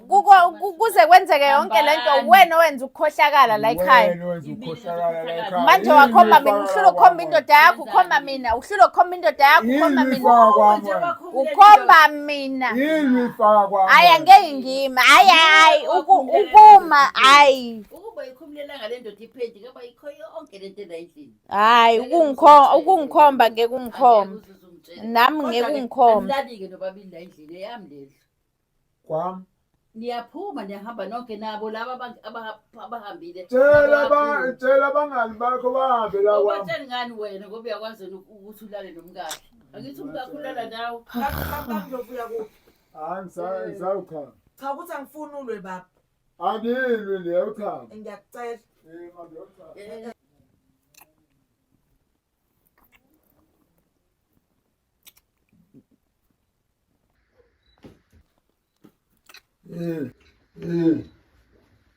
S5: kuko kuze kwenzeke yonke lento wena owenza ukukhohlakala la ekhaya.
S6: Wena wenza ukukhohlakala la ekhaya.
S5: Manje
S6: Yini
S5: wakhomba mina
S6: uyifaka
S5: uhlula ukukhomba
S6: kwami
S5: indoda yakho ukhomba mina uhlula ukukhomba indoda yakho
S6: wena?
S5: ukhomba
S6: Yini
S5: mina
S6: uyifaka kwami wena?
S5: ukhomba mina.
S6: Yini uyifaka kwami
S5: Hayi
S6: wena?
S5: angeke ngime hayi hayi ukuma hayi
S2: Ukuba ikhumulelanga le ndoda iphenti ngoba ikho yonke lento la endlini.
S5: hayi ukungikhomba ngeke ungikhombe nami ngeke ungikhombe.
S2: Anilali-ke nobabili la endlini eyami lendlu.
S6: Kwami.
S2: Niyaphuma niyahamba nonke nabo laba abahambile.
S6: Tshela ba tshela abangani bakho bahambe la kwami.
S2: Ubatsheli ngani wena ngoba uyakwazi wena ukuthi ulale nomkakhe. Angithi umkakho ulala nawe.
S3: Bamdlovu uyakuphi?
S6: Hayi ngisawuchama.
S3: Cha ukuthi angifuni ulwe baba.
S6: Angilwi ngiyawuchama.
S3: Ngiyakucela.
S6: Eh manje ngiyawuchama. Eh eh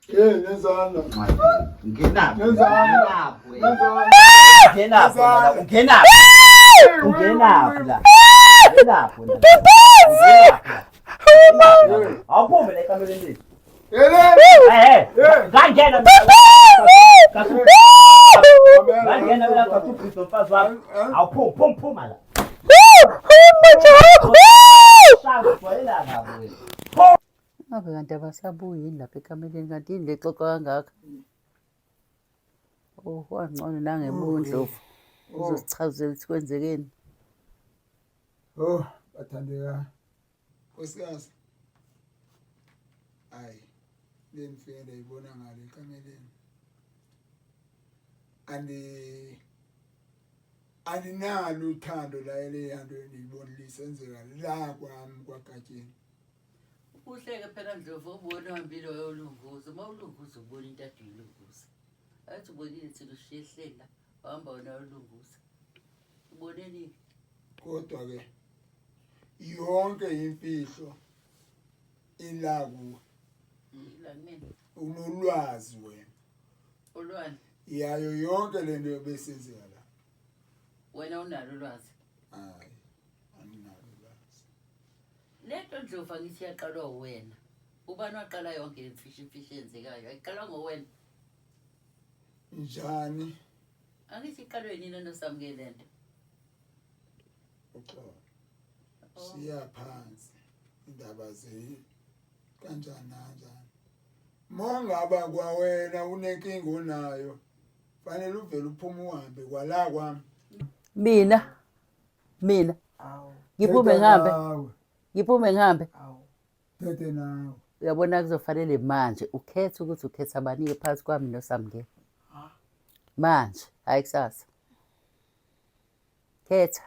S6: Eh nenzani?
S4: Ungenaphi?
S6: Nenzani?
S4: Ungenaphi wena?
S6: Nenzani?
S4: Ungenaphi wena? Ungenaphi? Ungenaphi la? Ungenaphi wena? Ungenaphi? Awuphume la ekamereni lethu.
S6: Ele!
S4: Eh,
S6: Eh!
S4: ngangena ngangena mina kathubhisa umfazi wami. Awuphumi, phuma, phuma la. Shaya ujwayelana nabo wena.
S2: Ngabe kanti abasabuyi yini lapha ekameleni kanti yini le xoxa kangaka? Oh, wangcono nangebuya uNdlovu. Uzosichazela ukuthi kwenzekeni.
S6: Oh, bathandeka. Nkosikazi. Hayi. Le ngifike ndayibona ngale ekameleni. Andi andinalo uthando la leya nto endiyibonile isenzeka la kwami kwaGatsheni.
S2: Uhleke phela Ndlovu ubone uhambile wayolunguza. Uma ulunguza ubona into ade uyilunguza. Athi ubonile thina ushiye ehleli la wahamba wena wayolunguza. Uboneni?
S6: Kodwa ke yonke imfihlo ila kuwe.
S2: La kumina.
S6: Unolwazi wena.
S2: Olwani?
S6: Yayo yonke lento ebesenzeka la.
S2: Wena unalo ulwazi.
S6: Hayi, anginalo ulwazi.
S2: Lento Ndlovu angithi yaqalwa uwena. Ubani waqala yonke le mfishi imfishi eyenzekayo? Ayiqalwa ngowena.
S6: Njani?
S2: Angithi iqalwe yini noSamke lento?
S6: Uxolo. Siya phansi indaba ze kanjani kanjani. Mongaba kwawena unenkinga onayo fanele uvele uphume uhambe kwala kwami.
S2: Mina mina ngiphume ngihambe ngiphume ngihambe.
S6: Thethe nawe.
S2: Uyabona kuzofanele manje ukhethe ukuthi ukhetha bani-ke phakathi kwami noSamke. Manje, hhayi kusasa. Khetha.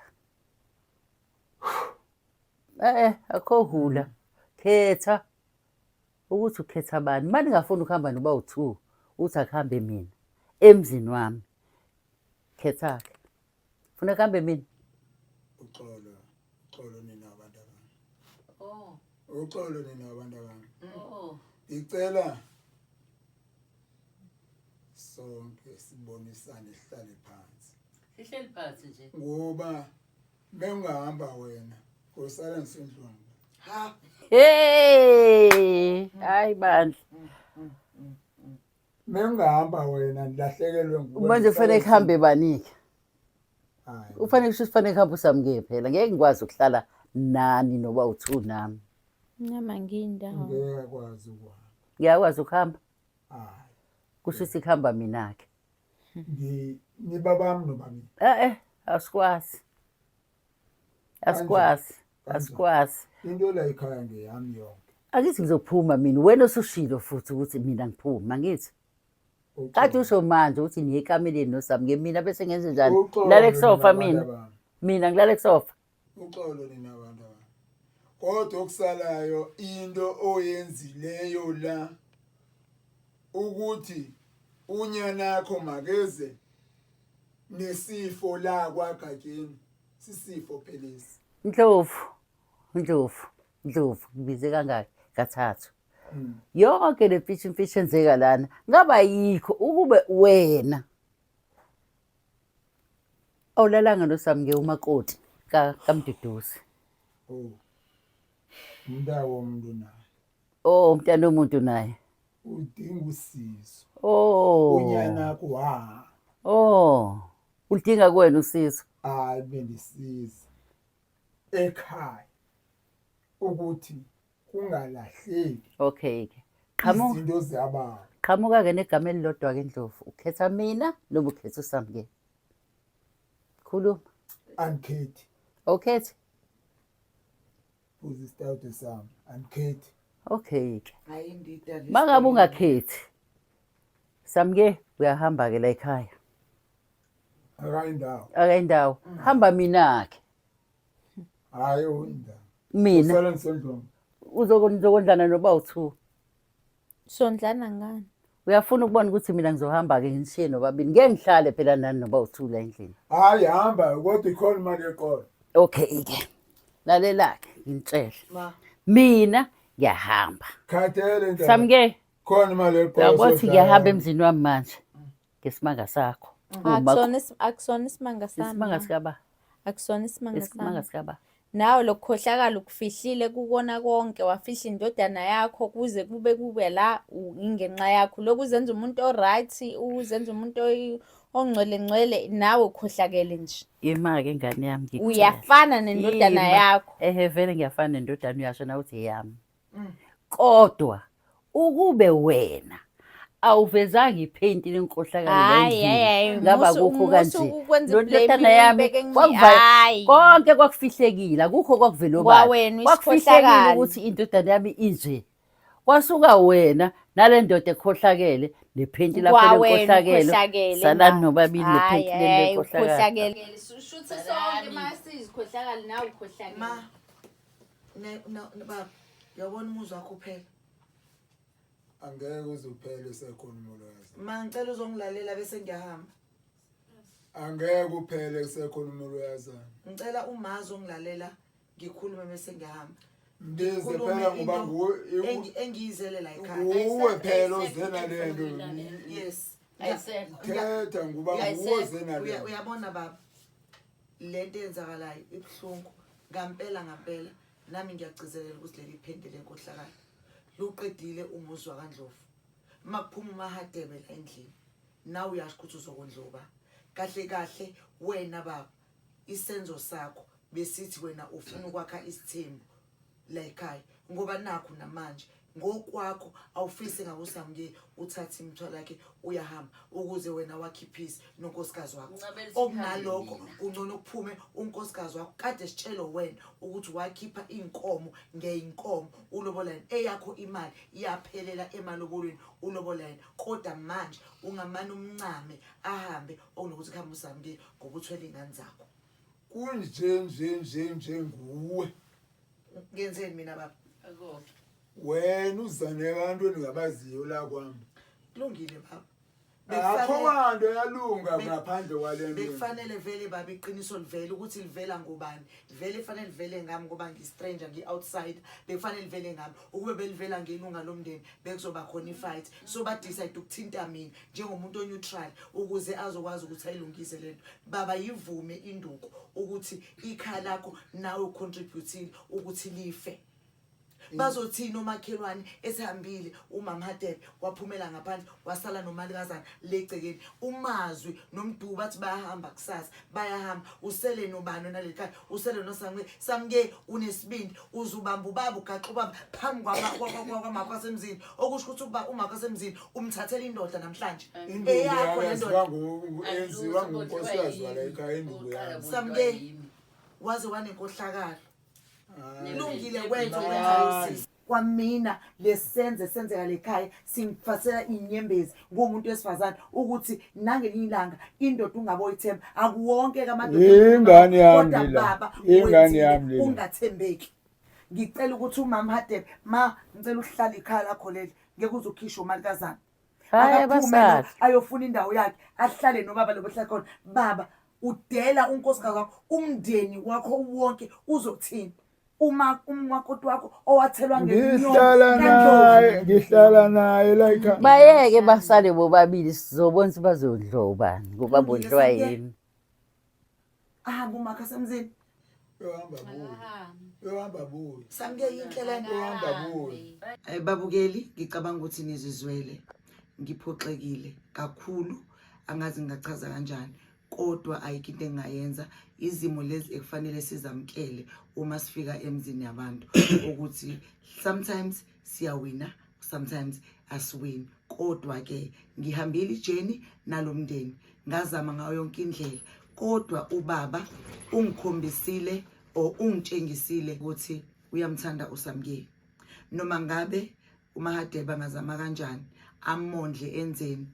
S2: Eh, akho hula. Khetha ukuthi ukhetha bani. Uma ningafuni ukuhamba noba u-two, uthi akuhambe mina emzini wami. Khetha-ke. Funa kuhambe mina.
S6: Uxolo, uxolo nina abantu abami.
S2: Oh.
S6: Uxolo nina abantu abami.
S2: Oh.
S6: Ngicela sonke sibonisane sihlale phansi.
S2: Sihleli phansi nje.
S6: Ngoba bengahamba wena kosala ngisendlwangu.
S3: Ha.
S2: Hey, hayi bandla.
S6: Mengahamba wena nilahlekelwe nguwe.
S2: Manje kufanele kuhambe bani-ke?
S6: Hayi.
S2: Ufanele kusho kufanele kuhambe uSamke phela. Ngeke ngikwazi ukuhlala nani noba u-two nami.
S5: Nama ngiyindawo.
S6: Ngeke akwazi ukuhamba.
S2: Ngiyakwazi ukuhamba.
S6: Hayi.
S2: Kusho ukuthi kuhamba mina-ke.
S6: Ngi nibabami nobabili.
S2: Eh eh, asikwazi. Asikwazi. Asikwazi.
S6: Into la ekhaya ngeyami yonke.
S2: Angithi ngizophuma mina wena osushilo futhi ukuthi mina ngiphuma angithi. Kade usho manje ukuthi niye ekameleni noSamke mina bese ngenze njani?
S6: Uxolo
S2: Ngilale kusofa
S6: nina
S2: mina.
S6: bantu abami.
S2: Mina ngilale kusofa.
S6: Uxolo nina bantu abami. Kodwa okusalayo into oyenzileyo la ukuthi unyanakho makeze nesifo la kwaGatyeni sisifo phelesi.
S2: Ndlovu, Ndlovu, Ndlovu ngibize kangaki? Kathathu. Yonke le mfishi mfishi enzeka lana ngaba yikho ukube wena awulalanga noSamke umakoti kaMduduzi.
S6: Oh. Umntaka womuntu naye.
S2: Oh, umntana womuntu naye.
S6: Udinga usizo.
S2: Oh.
S6: Unyana wa.
S2: Oh. Ulidinga kuwena usizo.
S6: Hayi bendisiza ekhaya ukuthi kungalahleki.
S2: Okay ke. Qhamuka
S6: izinto ziyababa.
S2: Qhamuka ke negama elilodwa ke Ndlovu. Ukhetha mina noma ukhetha uSamke? Khuluma.
S6: Angikhethi.
S2: Awukhethi?
S6: Phuza isitawuti sami. Angikhethi.
S2: Okay ke.
S3: Hayi indida le.
S2: Mangabe ungakhethi. Samke uyahamba ke la ekhaya.
S6: Akayindawo.
S2: Akayindawo. Hamba mina ke.
S6: Hayi uyindawo.
S2: Mina.
S6: Usala nisendlini.
S2: Uzokondlana noba u2.
S5: Sondlana ngani?
S2: Uyafuna ukubona ukuthi mina ngizohamba ke ngishiye nobabili. Ngeke ngihlale phela nani noba u2 la endlini.
S6: Hayi hamba kodwa ikhona imali yeqolo.
S2: Okay ke. Lalela ke ngitshele.
S3: Ma.
S2: Mina ngiyahamba.
S6: Khathele indaba.
S2: Samke.
S6: Khona imali yeqolo.
S2: Uyabona ngiyahamba emzini wami manje. Ngesimanga sakho.
S5: Akusona isimanga sami.
S2: Isimanga sikaba.
S5: Akusona isimanga sami.
S2: Isimanga sikaba.
S5: Nawe lokukhohlakala ukufihlile kukona konke wafihla indodana yakho kuze kube kube la ingenxa yakho lokhu uzenza umuntu o-right uzenza umuntu ongcwele ngcwele nawe ukhohlakele nje.
S2: Ima-ke ngane yami ngikutshele.
S5: Uyafana nendodana
S2: Ima.
S5: yakho.
S2: Ehe vele ngiyafana nendodana uyasho nawe uthi eyami. Kodwa ukube wena awuvezanga iphenti lenkohlakalo
S5: Hayi, hayi, hayi,
S2: ngaba
S5: musu-
S2: kukho
S5: musu
S2: kanje
S5: ukwenza
S2: Lo
S5: i-blame
S2: ndodana yami
S5: uyibeke kimi.
S2: kwakuva-
S5: Hayi.
S2: konke kwakufihlekile akukho kwakuvela obala.
S5: Kwawena
S2: Kwakufihlekile
S5: uyisikhohlakali.
S2: ukuthi indodana yami inje kwasuka wena nale ndoda ekhohlakele nephenti lakho
S5: Kwawena
S2: lenkohlakelo
S5: ukhohlakele
S2: salani
S5: ma.
S2: nobabili
S5: Hayi,
S2: nephenti
S5: hayi,
S2: lenkohlakalo
S5: ukhohlakele. Shuthi sonke uma sizikhohlakali nawe ukhohlakele.
S3: Ma. Ne ne baba, uyabona umuzi wakho uphela.
S6: Angeke uze uphele sekhona umolwazi.
S3: Ma ngicela uzongilalela bese ngiyahamba.
S6: Angeke uphele kusekhona umolwazana.
S3: Ngicela uma uzongilalela ngikhulume bese ngiyahamba.
S6: Mbize
S3: Ngikhulume
S6: phela ngoba
S3: into
S6: nguwe
S3: engiyizele la ekhaya.
S6: nguwe phela oze nalento.
S3: Yes.
S6: Thetha ngoba nguwe oze nalento.
S3: Uyabona baba. Lento eyenzakalayo ibuhlungu ngampela ngampela nami ngiyagcizelela ukuthi leli phenti lenkohlakalo luqedile umuzi wakaNdlovu. Makuphuma uMahadebe la endlini nawe uyasho ukuthi uzokondloba. Kahle kahle wena baba isenzo sakho besithi wena ufuna ukwakha isithembu la ekhaya ngoba nakho namanje Ngokwakho awufisi ngabe uSamke uthatha imithwalo yakhe uyahamba ukuze wena wakhe ipeace nonkosikazi wakho.
S2: Ncamela ukuthi
S3: Okunalokho
S2: ngihambe mina.
S3: kungcono kuphume unkosikazi wakho kade sitshelo wena ukuthi wakhipha iy'nkomo ngey'nkomo ulobola yena eyakho imali yaphelela emalobolweni ulobola yena kodwa manje ungamane umncame ahambe okunokuthi kuhambe uSamke ngoba uthwele iy'ngane zakho.
S6: Kunje nje nje nje nguwe.
S3: Ngenzeni mina baba?
S2: Akukho.
S6: Wena uzane abantu engingabaziyo la kwami.
S3: Kulungile baba.
S6: Akho
S3: Bekufanele-
S6: kwanto yalunga
S3: Be-
S6: ngaphandle kwale nto.
S3: Bekufanele vele baba iqiniso livele ukuthi livela ngobani. Vele fanele livele ngami ngoba ngi-stranger ngi-outside. Bekufanele livele ngami. Ukube belivela ngelunga lomndeni bekuzoba khona i-fight. So ba decide ukuthinta mina njengomuntu o-neutral ukuze azokwazi ukuthi ayilungise lento. Baba yivume induku ukuthi ikhaya lakho nawe ucontributile ukuthi life. Bazothini omakhelwane esehambile umama Hadebe waphumela ngaphandle wasala nomalukazana legcekeni umazwi nomduku bathi bayahamba kusasa bayahamba usele nobani naleli khaya usele noSamke Samke unesibindi uzubamba ubaba ugaxa ubaba phambi kwamakho asemzini okusho ukuthi uba umakho asemzini umthathela indoda namhlanje
S6: Induku
S3: eyakho le
S6: yami
S3: ndoda
S6: yenziwa ngunkosikazi wala ekhaya induku yami.
S3: Samke waze wanenkohlakalo lungile wenza
S6: Hayi.
S3: okwenzayo sisi kwamina lesenze senzeka lekhaya singifasela inyembezi ngumuntu wesifazane ukuthi nangelinye ilanga indoda ungaboyithemba akuwonke kamadoda
S6: Ingane yami
S3: kodwa
S6: lela.
S3: baba
S6: Ingane
S3: wenzile,
S6: yami lela.
S3: ungathembeki ngicela ukuthi umama Hadebe ma ngicela uhlale ikhaya lakho leli ngeke uze ukhishwe umalikazana
S2: Hhayi,
S3: Akaphume lo,
S2: abasali.
S3: ayofuna indawo yakhe ahlale nobaba lo behlala khona baba udela unkosikazi wakho umndeni wakho wonke uzothini uma umakoti wakho owathelwa
S6: Ngihlala naye, ngihlala naye la ekhaya.
S2: Bayeke basale bobabili sizobona ukuthi bazodliwa ubani ngoba
S3: Kulungile,
S2: bodliwa
S3: Samke.
S2: yini.
S3: ahambe umakho asemzini
S6: Uyohamba buye. Uyohamba buye.
S3: Samke yinhle lento
S6: Uyohamba buye.
S3: Babukeli ngicabanga ukuthi nizizwele ngiphoxekile kakhulu angazi ngingachaza kanjani kodwa ayikho into engingayenza izimo lezi ekufanele sizamkele uma sifika emzini yabantu ukuthi sometimes siyawina sometimes asiwini kodwa ke ngihambile ijeni nalomndeni ngazama ngayo yonke indlela kodwa ubaba ungikhombisile or ungitshengisile ukuthi uyamthanda uSamkeli noma ngabe uMahadebe angazama kanjani amondle enzeni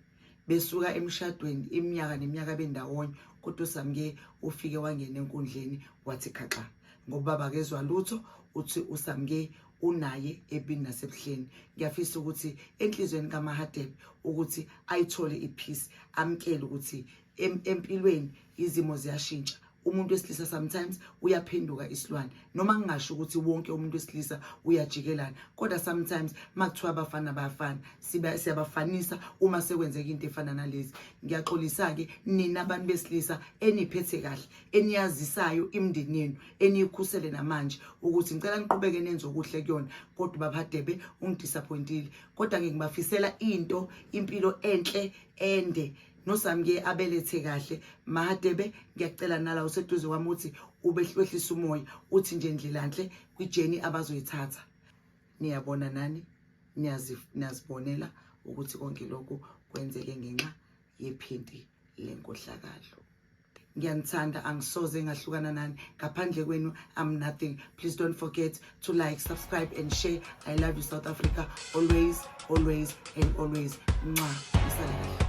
S3: besuka emshadweni iminyaka neminyaka bendawonye kodwa uSamke ufike wangena enkundleni wathi khaxa ngoba baba kezwa lutho uthi uSamke unaye ebini nasebuhleni ngiyafisa ukuthi enhlizweni kaMahadebe ukuthi ayithole ipeace amkele ukuthi empilweni izimo ziyashintsha umuntu wesilisa sometimes uyaphenduka isilwane noma ngingasho ukuthi wonke umuntu wesilisa uyajikelana kodwa sometimes makuthiwa abafana bayafana siyabafanisa uma sekwenzeka into efana nalezi ngiyaxolisa ke nina abantu besilisa eniphethe kahle eniyazisayo imindeni yenu eniyikhusele namanje ukuthi ngicela niqhubeke nenze okuhle kuyona kodwa ubaba Hadebe ungidisappointile kodwa ngikubafisela into impilo enhle ende noSamke abelethe kahle Mahadebe ngiyacela nala useduze kwami uthi ubehlehlisa umoya uthi nje ndlelanhle kwijeni abazoyithatha niyabona nani niyazibonela ukuthi konke lokhu kwenzeke ngenxa yephenti lenkohlakalo ngiyanithanda angisoze ngahlukana nani ngaphandle kwenu I'm nothing please don't forget to like subscribe and share I love you South Africa always always and always. Mwah. Nisale kahle.